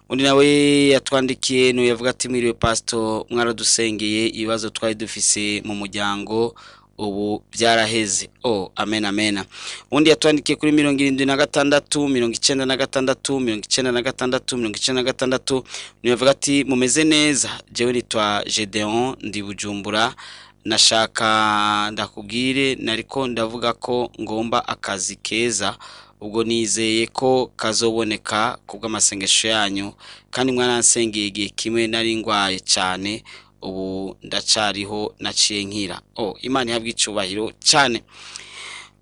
Undi nawe yatwandikiye nuyavuga ati mwiriwe pastor, mwaradusengeye ibibazo twari dufise mu muryango ubu byaraheze. Oh, amen amen. Undi yatwandikiye kuri 76 96 96 96. Niyavuga ati mumeze neza, jewe nitwa Gedeon ndi Bujumbura, nashaka ndakubwire nariko ndavuga ko ngomba akazi keza, ubwo nizeye ko kazoboneka kubw'amasengesho yanyu, kandi mwaransengeye igihe kimwe nari ngwaye cyane, ubu ndacariho naciye nkira. Oh, Imana ihabwe icubahiro cyane.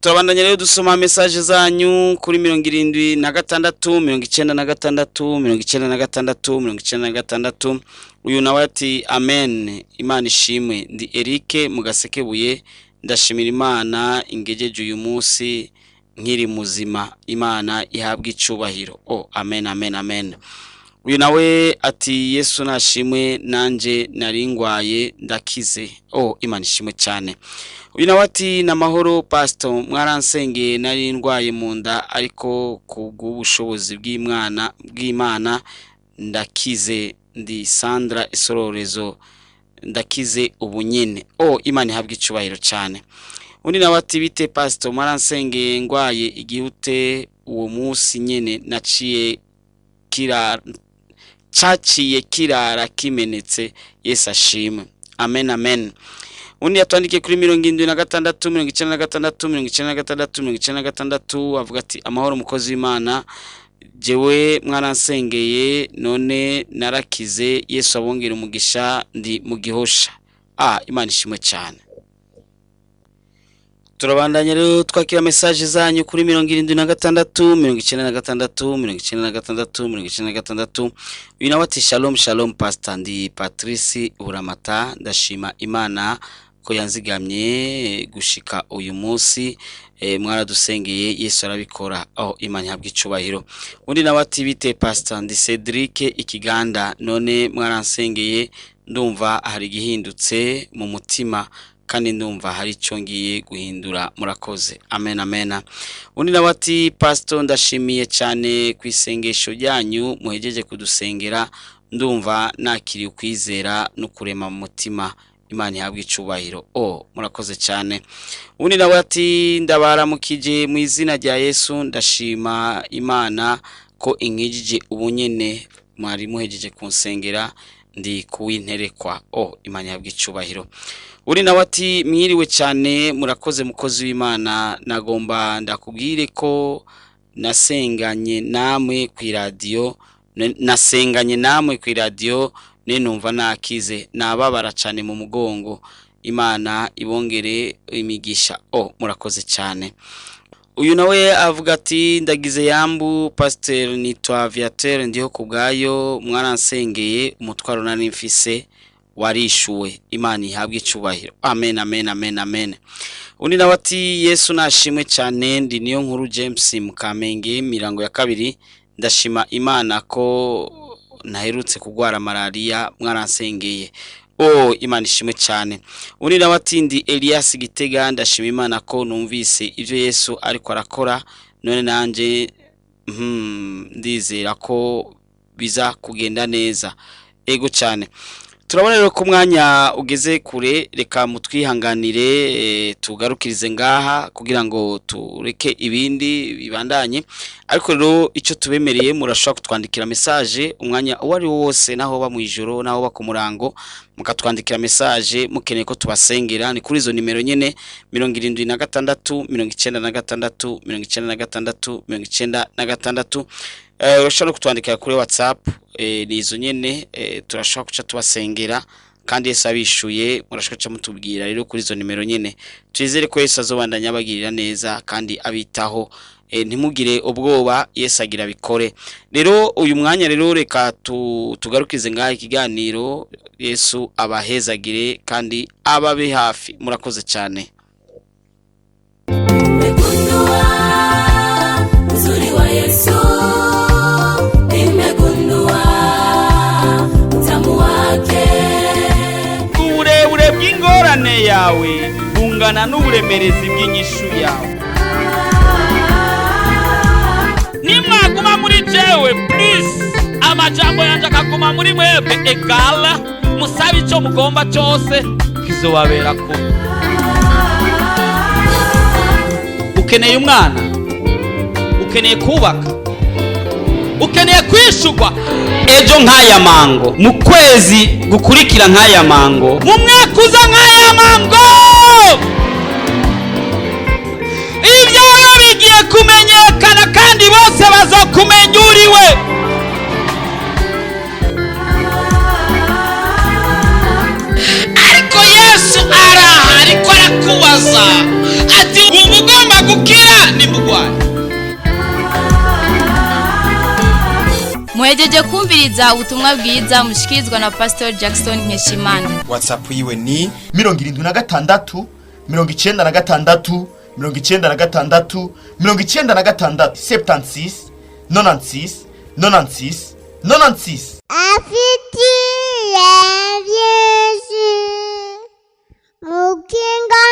Turabandanya rero dusoma message zanyu kuri 76 96 96 96. Uyu nawe ati amen, Imana ishimwe, ndi Eric Mugasekebuye, ndashimira Imana ingejeje uyu munsi nkiri muzima, Imana ihabwe icubahiro. Oh, amen amen amen. Uyu nawe ati Yesu nashimwe, nanje nari ngwaye ndakize. Oh, Imana ishimwe cyane. Uyu nawe ati namahoro pastor, mwaransengeye nari ndwaye mu nda, ariko kubw'ubushobozi bw'Imana ndakize, ndi Sandra Isororezo, ndakize ubunyene. Oh, Imana ihabwe icubahiro cyane. Undi nawe ati bite pastor, mwaransengeye ngwaye igihute, uwo munsi nyene naciye kirara caciye kirara kimenetse, Yesu ashimwe, amen amen. Undi yatwandikiye kuri 76 96 96 96, avuga ati amahoro umukozi w'Imana, jewe mwaransengeye none narakize, Yesu abongera umugisha, ndi mu Gihosha. Ah, Imana ishimwe cyane. Turabandanya rero twakira message zanyu kuri 76 96 96 96. Uyu nawe ati shalom shalom pastor, ndi Patrice Buramata, ndashima Imana Ko yanzigamye gushika uyu munsi. Mwaradusengeye, Yesu arabikora. Aho Imana ihabwa icubahiro. Undi nawe ati: "Bite pastor, ndi Cedric Ikiganda. None mwaransengeye, ndumva hari igihindutse mu mutima kandi ndumva hari icyo ngiye guhindura. Murakoze." Amen, amen. Undi nawe ati: "Pastor, ndashimiye cyane ku isengesho ryanyu muhejeje kudusengera. Ndumva nakiriye ukwizera no kurema mu mutima. Imana ihabwe icubahiro." Oh, murakoze cyane. Undi nawe ati: "Ndabaramukije mu izina rya Yesu. Ndashima Imana ko inkijije ubunyene mwari muhejeje kunsengera. Ndi kuwinterekwa." Oh, Imana ihabwe icubahiro. Uri nawe ati: "Mwiriwe cyane, murakoze mukozi w'Imana. Nagomba ndakubwire ko nasenganye namwe ku iradiyo, nasenganye namwe ku iradiyo ne numva nakize, nababara cyane mu mugongo. Imana ibongere imigisha." Oh, murakoze cyane. Uyu nawe avuga ati: "Ndagize yambu pasteur, nitwa Viateur, ndiho kubwayo. Mwaransengeye, umutwaro nari mfise warishuwe. Imana ihabwe icubahiro." Amen, amen, amen, amen. Undi nawe ati: "Yesu nashimwe cyane. Ndi Niyo Nkuru James, Mukamenge, mirango ya kabiri. Ndashima Imana ko ntaherutse kugwara malaria, mwaransengeye." Oh, Imana ishimwe cyane. Undi nawe ati: "Ndi Elias Gitega. Ndashima Imana ko numvise ibyo Yesu ariko arakora. None nanje ndizera ko biza kugenda neza." Ego cyane. Turabona rero ko umwanya ugeze kure. Reka mutwihanganire, tugarukirize ngaha kugira ngo tureke ibindi bibandanye. Ariko rero icyo tubemereye, murashobora kutwandikira message umwanya uwo ari wo wose, naho ba mu ijoro, naho ba ku murango, mukatwandikira message mukeneye ko tubasengera. Ni kuri izo nimero nyene: 76 96 96 96. Urashobora no kutwandikira kuri WhatsApp, ni izo nyene. Turashobora kuca tubasengera kandi Yesu abishuye murashobora kuca mutubwira rero kuri izo nimero nyene. Twizere ko Yesu azobandanya abagirira neza kandi abitaho. Ntimugire ubwoba, Yesu agira bikore. Rero uyu mwanya rero reka tugarukize ngaha ikiganiro. Yesu abahezagire kandi ababe hafi. Murakoze cyane. Nimegundua uzuri wa Yesu, nimegundua utamu wake. Uburebure bw'ingorane yawe bungana n'uburemerezi bw'inyishu yawe. Nimwaguma muri jewe plus amajambo yanje akaguma muri mwebwe égale musabe icyo mugomba cyose, kizobabera ko. Ukeneye umwana, ukeneye kubaka, ukeneye kwishurwa. Ejo nk'aya mango, mu kwezi gukurikira nk'aya mango, mu mwaka uza nk'aya mango, ibyawe bigiye kumenyekana kandi bose bazokumenya uriwe. Ariko Yesu araha, ariko arakubaza ati: "Wumva ugomba gukira nimugwaye?" Muhejeje kumviriza ubutumwa bwiza mushikirizwa na Pastor Jackson Nkeshimana. WhatsApp yiwe ni 76 96 96 96, 76 96 96 96. Afitiye byinshi mukinga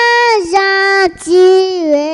gentile.